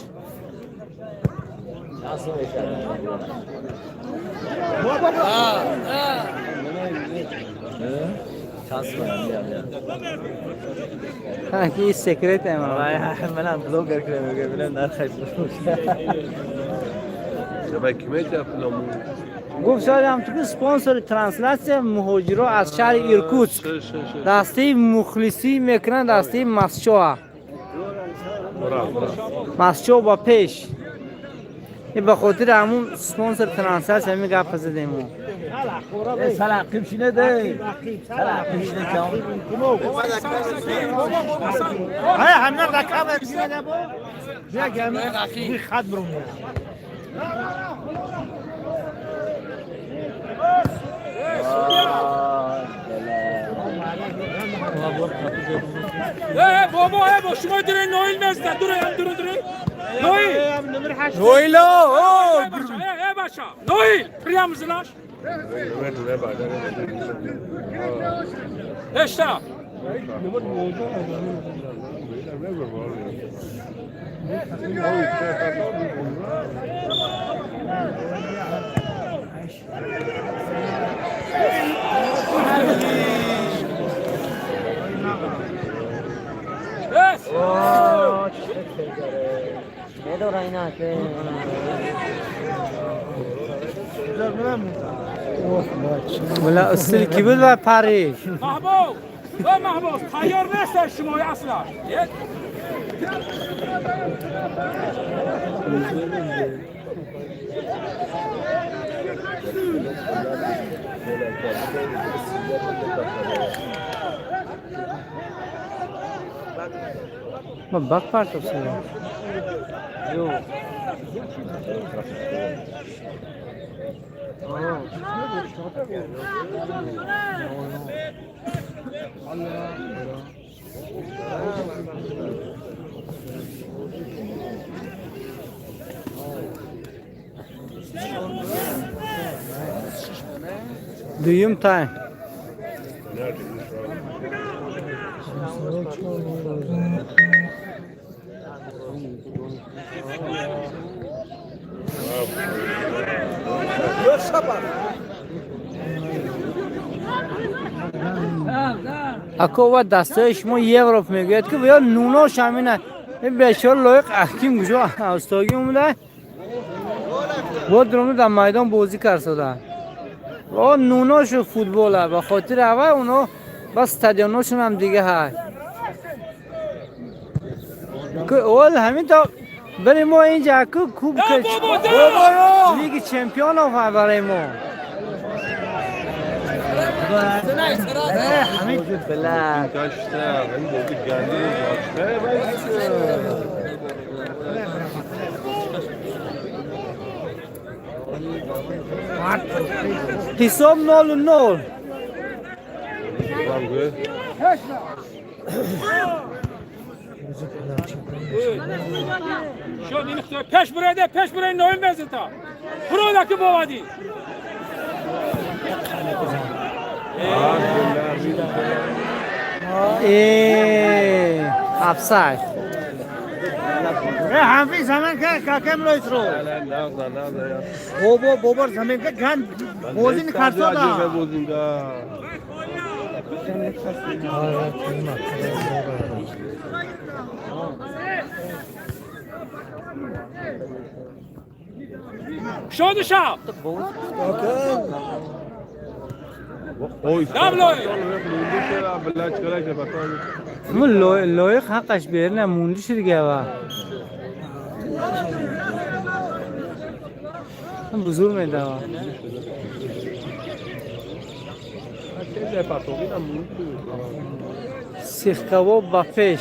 Ки секрет ема. Манам блогер кунам, нархаш. Гуфт шоядам ту спонсори трансляция муҳоҷиро аз шаҳри Иркутск, дастаи мухлисӣ мекунанд, дастаи Масчоа. Масчо ба пеш. И ба хотири ҳамун спонсор трансляция ҳамин гапа задем. Сал ақиб шинеде. Сал ақиб шине. ها همه رقم میزنه با یک همه خط برو. ای بابا، ای با شما دیره نویل مزده دوره هم دوره دوره نویل. Noilo! ای بچه، ای بچه نویل прямо знаешь. Ешта. Yes. Медора ина ке. Мула усул ки буд ва пари. Маҳбуб, ва маҳбуб, тайёр нест шумо асло. Ма бак партов сега. Дуюм тайм. Ако ва дастаи шумо Европ мегӯяд, ки ё нунош ҳамина. Ин бечора лоиқ аким куҷо устогӣ омада. Бо дурумда дар майдон бозӣ карсода. О нуношу футбола ба хотири аввал оно ба стадионошон ҳам дига ҳай. Ол ҳамин то бари мо инҷа ку куб лиги чемпионов ҳай барои мо. Ҳисоб 0-0. شد این اختیار پش برایده پش برای نویم بزنتا برو دکی بوادی. Офсайд. ҳамфи замин ка какем лойсро. Бобо бобор замин ка ган бозин карсода. شد شب. Лоиқ ҳаққаш берна мунди шудига бузур медава. Сихкабоб ба пеш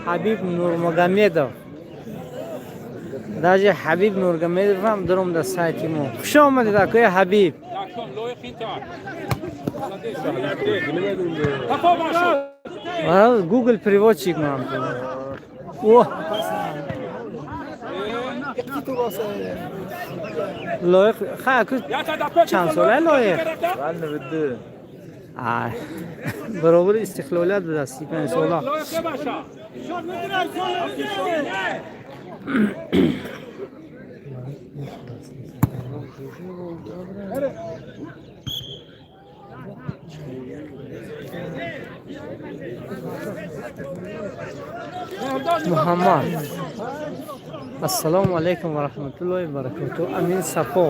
Ҳабиб Нурмагомедов. Даже Ҳабиб Нурмагомедов ҳам дурум дар сайти мо. Хуш омадед, акои Ҳабиб. Google переводчик мам. О! Лоиқ, ха, чанд сола лоиқ? Ай, баробари истиқлолият будааст, 35 сола. Муҳаммад. Ассалому алайкум ва раҳматуллоҳи ва баракотуҳ. Амин Сафо.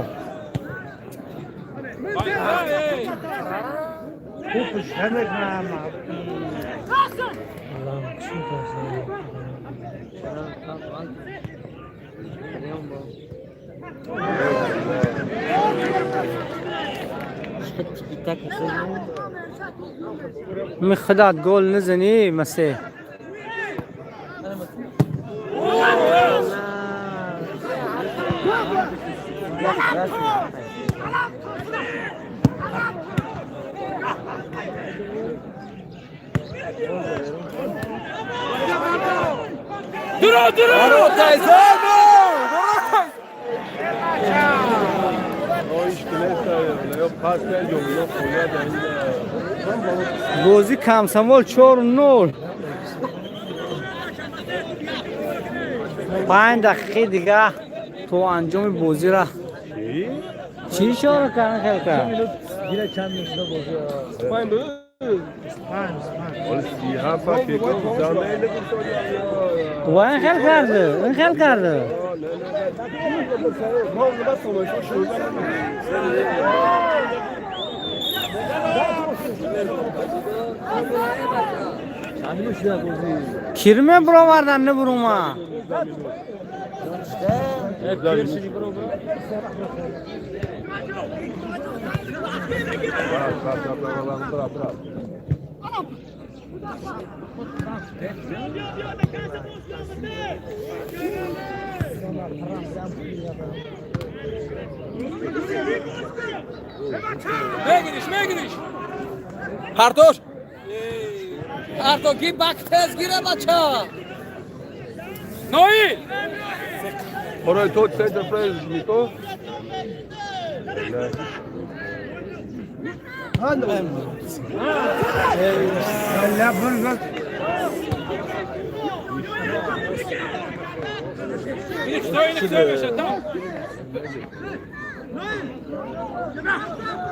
Михудат гол низанӣ масе. Duro duro. Бозӣ Комсомол 4-0. 5 дақиқаи дига то анҷоми бозира. Чӣ ишора кардан хел кард? Ва ин хел кард, ин хел кард. Кирме буровардан не бурума? Мегириш, мегириш. Партош. Парто ги бак тез гире бача. Ноил. Хора то центр през Мико.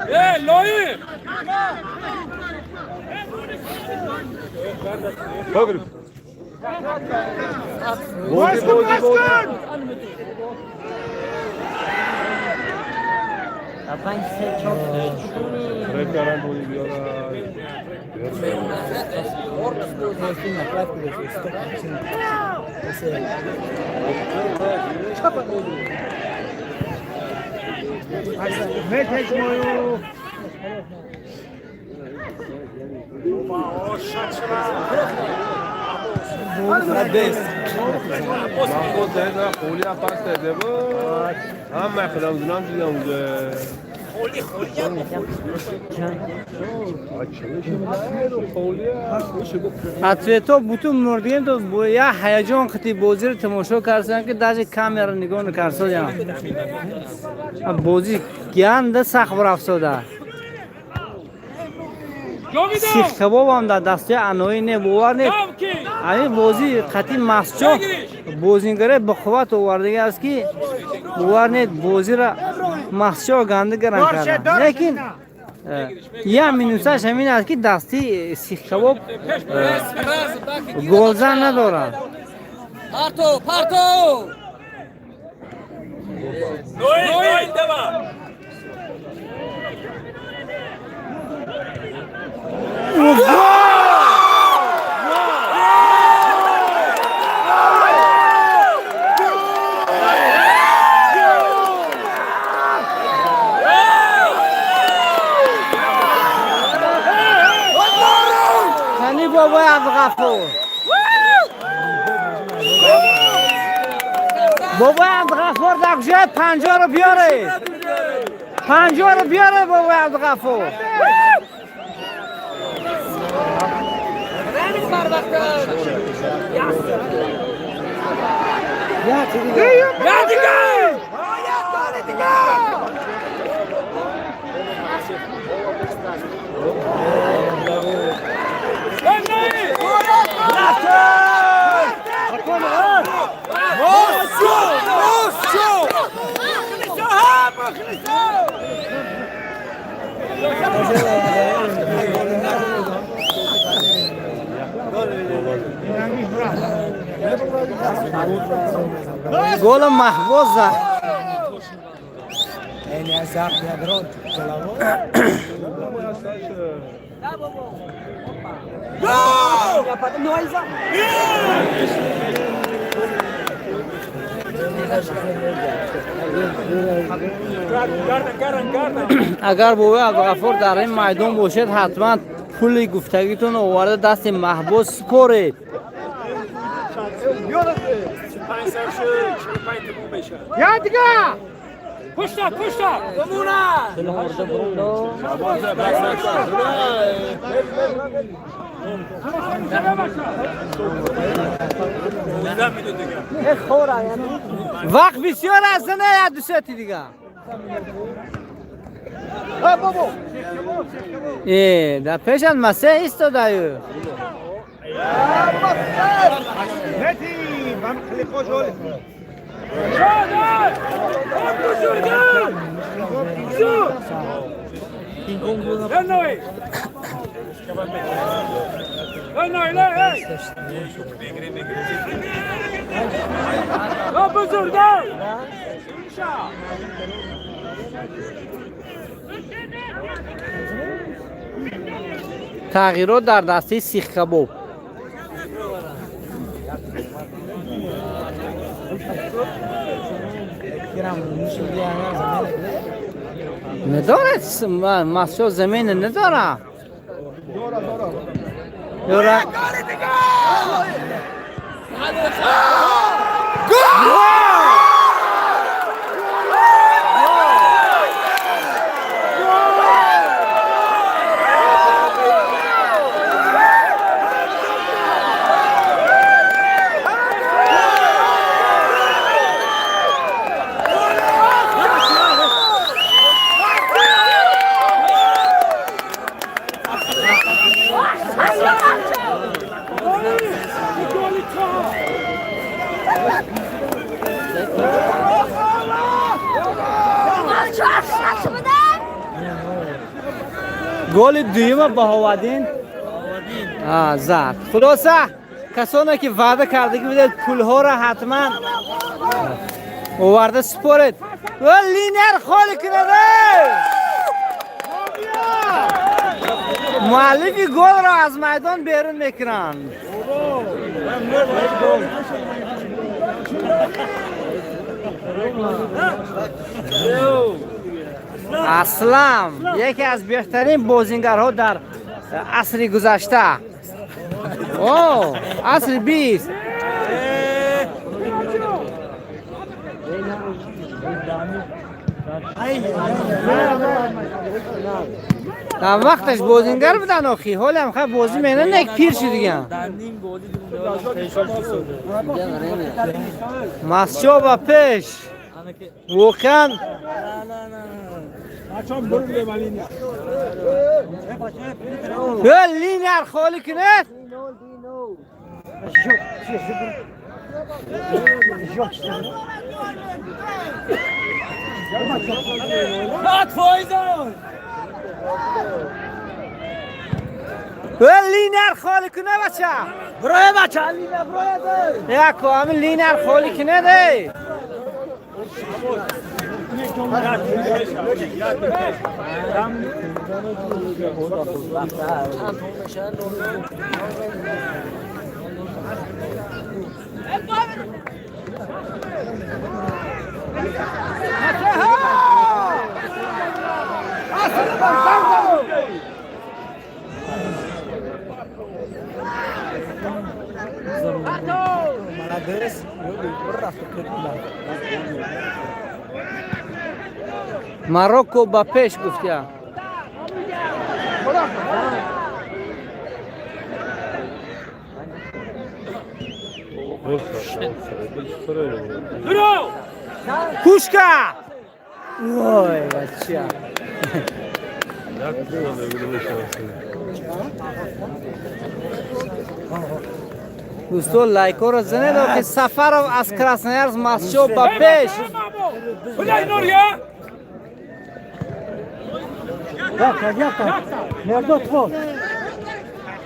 Ey, Bogri. Bozi, bozi, bozi. Ответо бутун мурдигем то я ҳаяҷон қити бозиро тамошо кардам, ки даже камера нигоҳ накарсодям. Бозӣ ганда сахт рафтода. Сихкабобам дар дастаи аноӣ не, бовар не. Ҳамин бозӣ қати масчо бозингаре ба қувват овардагӣ аст, ки бовар не, бозиро масчо ганда гаран карда. Лекин я минусаш ҳамин аст, ки дасти сихкабоб голзан надорад. Парто, парто! Ноил, давай! Қани бобои Абдуғафур, бобои Абдуғафур дар куҷои? Панҷоро биёре, панҷоро биёре, бобои Абдуғафур. Я дигар! Гол маҳбоз зад. Агар бобои Абдуғафур дар ин майдон бошед, ҳатман пули гуфтагитон оварда дасти маҳбоз супоред. Я дига! Пушта, пушта! Вақт бисёр аст, на як дусети дига. Э, дар пешат масеҳ истодаю. Тағйирот дар дастаи сихкабоб. Надорад масчо, замина надорад. Дора. Голи дуюма Баҳоваддин зад. Хулоса, касоне ки ваъда кардагӣ будед, пулҳоро ҳатман Оварда супоред. Ва линияр холӣ кунад. Муаллифи голро аз майдон берун мекунанд. Аслам яке аз беҳтарин бозингарҳо дар асри гузашта. О, асри 20. Дар вақташ бозингар будан охи, ҳолам хай бозӣ мена нек пир шудиган. Масчо ба пеш. Воқеан линияр холӣ кунед. Линияр холӣ куна бача. Броя бача, линия броя. Яко, ҳамин линияр холӣ кунед эй. Марокко ба пеш гуфтия. Пушка! Ой, бача. Дӯстон, лайкҳоро занед, охи Сафаров аз Красноярск Масчо ба пеш.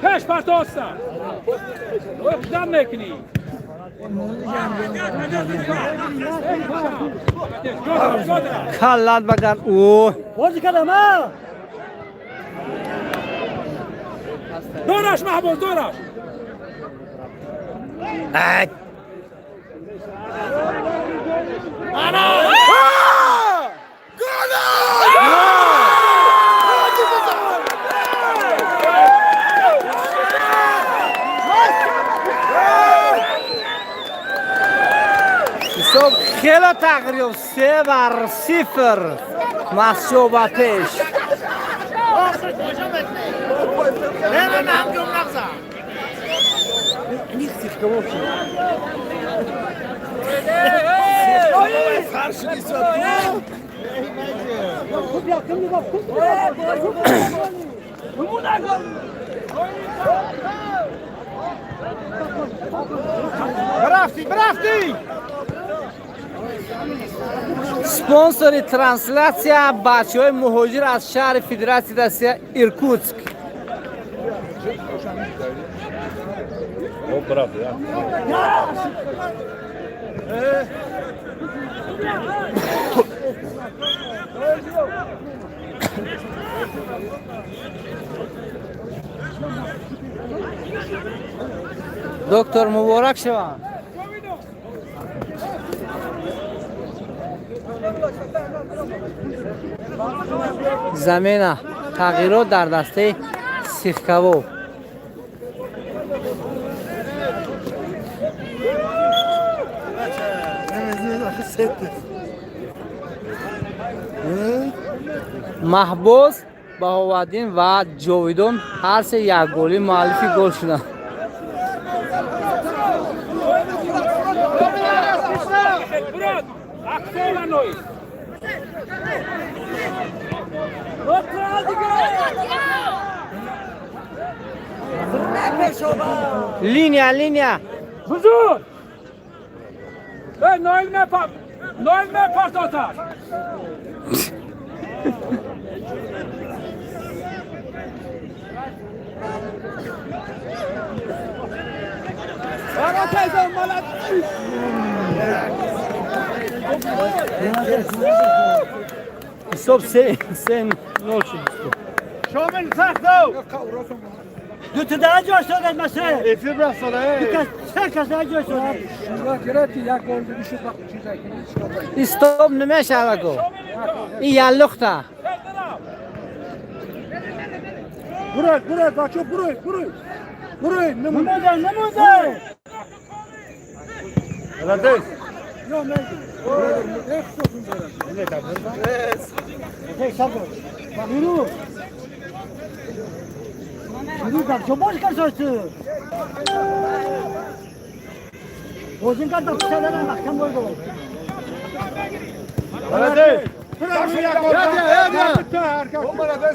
Пеш партоста. Дам мекунӣ. Каллат багар. О! Бозӣ кардам, а? Дораш Маҳбуз, дораш. Ай! Ҳисоб хеле тағйир ёфт. 3-0. Масчо ба пеш. Спонсори трансляция бачаҳои муҳоҷир аз шаҳри Федератсияи Россия Иркутск. Доктор, муборак шаванд. Замена тағйирот дар дастаи Сихкавоб. Маҳбуз, Баҳоваддин ва Ҷовидон ҳар се якголӣ муаллифи гол шуданд. Линия, линия. Ҳузур! Ноил мепартотад. Ҳисоб 3-0 шуд. Шомил сахт ав. Ду تا ده جا شدن مثلا Эфир расода. دو کس سه کس ده جا شدن. Стоп намешава го. И яллухта. Бурай, бурай, бачо, бурай, бурай. Бурай, نموده نموده. Молодец. Yürü. Yürü bak çok boş kaçıyorsun. Bozun kadar kısalara bak sen boy gol. Молодец.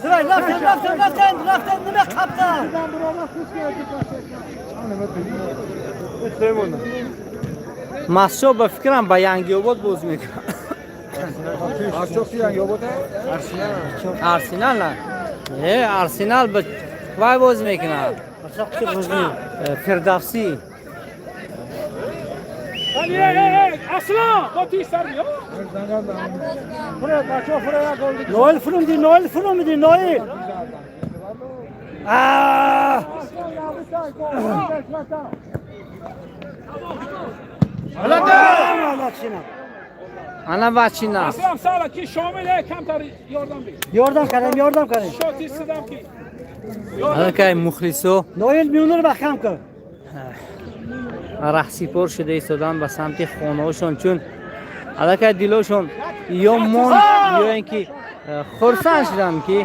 Sıra laften laften laften laften nime kaptan. Масчо ба фикрам ба Янгиобод боз мекунад. Арсенал на. Э, Арсенал ба вай боз мекунад. Фирдавсӣ. Эй, эй, эй, Аслан, бо ти сар биё. Noel frumdi Noel frumdi Noel. Aa! Allah Ана бачина. Аслан сала ки Шомил эй камтар ёрдам биг. Yordam karayım, yordam karayım. Шоти сидам ки. Аллакай мухлисо Noel мiyonları bakam ki. раҳсипор шуда истодан ба самти хонаҳошон, чун аллакай дилошон ё монд, ё ин ки хурсанд шуданд, ки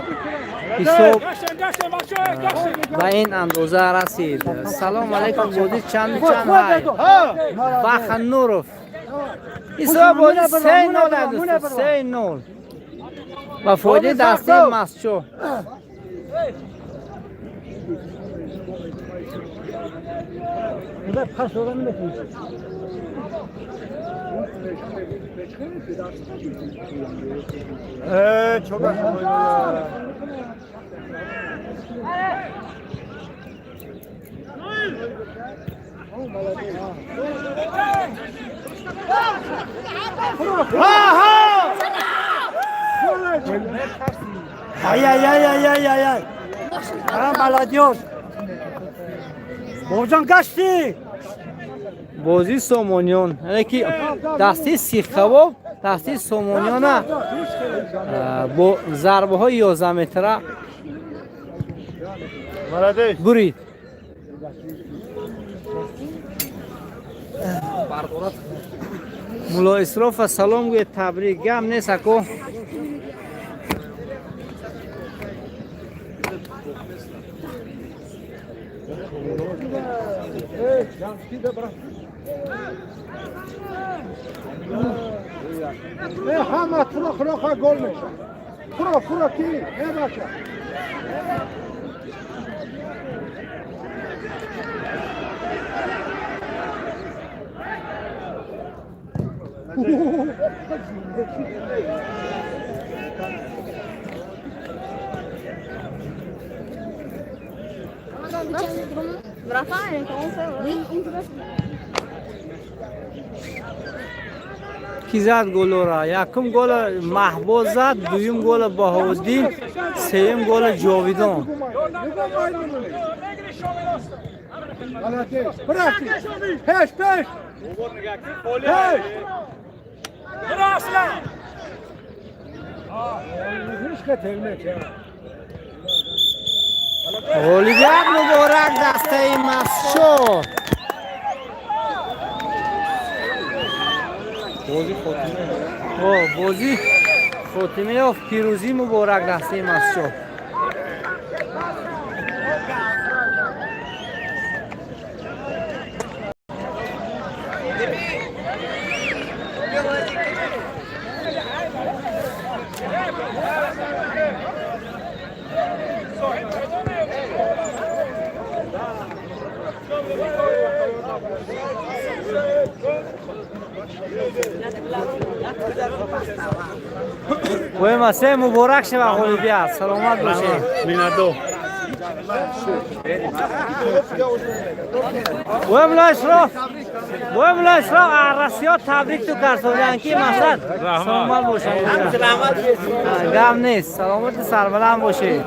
ҳисоб Гаштем, гаштем, бачо, эй, гаштем. ба ин андоза расид. Салом алайкум, бозӣ чанду чанд ҳай? Бахан Нуров. Ҳисоб бозӣ 3-0 дӯст, 3-0 ба фоидаи дастаи Масчо. Burada pas olanı bekliyor. Çok Ay ay ay ay ay ay ay. Ha молодец. Бобҷон гашти. Бозии Сомониён, яъне ки дастаи Сихкабоб дастаи Сомониёна бо зарбаҳои 11 метра Молодец. бурид. Мулло Исрофа салом гӯед, табрик. Гам нест, ако. Ҳама туро хуроха гол меша. Хуро, хуро ки, э бача. Ки зад голора? Якум гола Маҳбоз зад, дуюм гола Баҳовуддин, сеюм гола Ҷовидон. Мегири Шомил аст. Молодец. Бирахти. Пеш, пеш. Пеш. Буро, Аслан. Ғолибият муборак дастаи Масчо. О, бозӣ хотима ёфт, пирӯзӣ муборак дастаи Масчо. Вой, муборак шава ғолибият, саломат бошед. Миннатдор. Вой, мулло Ишроф. Бой мулло Исроқ, Россиё табрик ту карсодан ки мақсад саломат бошад. Гап нест, саломати сарбаланд бошед.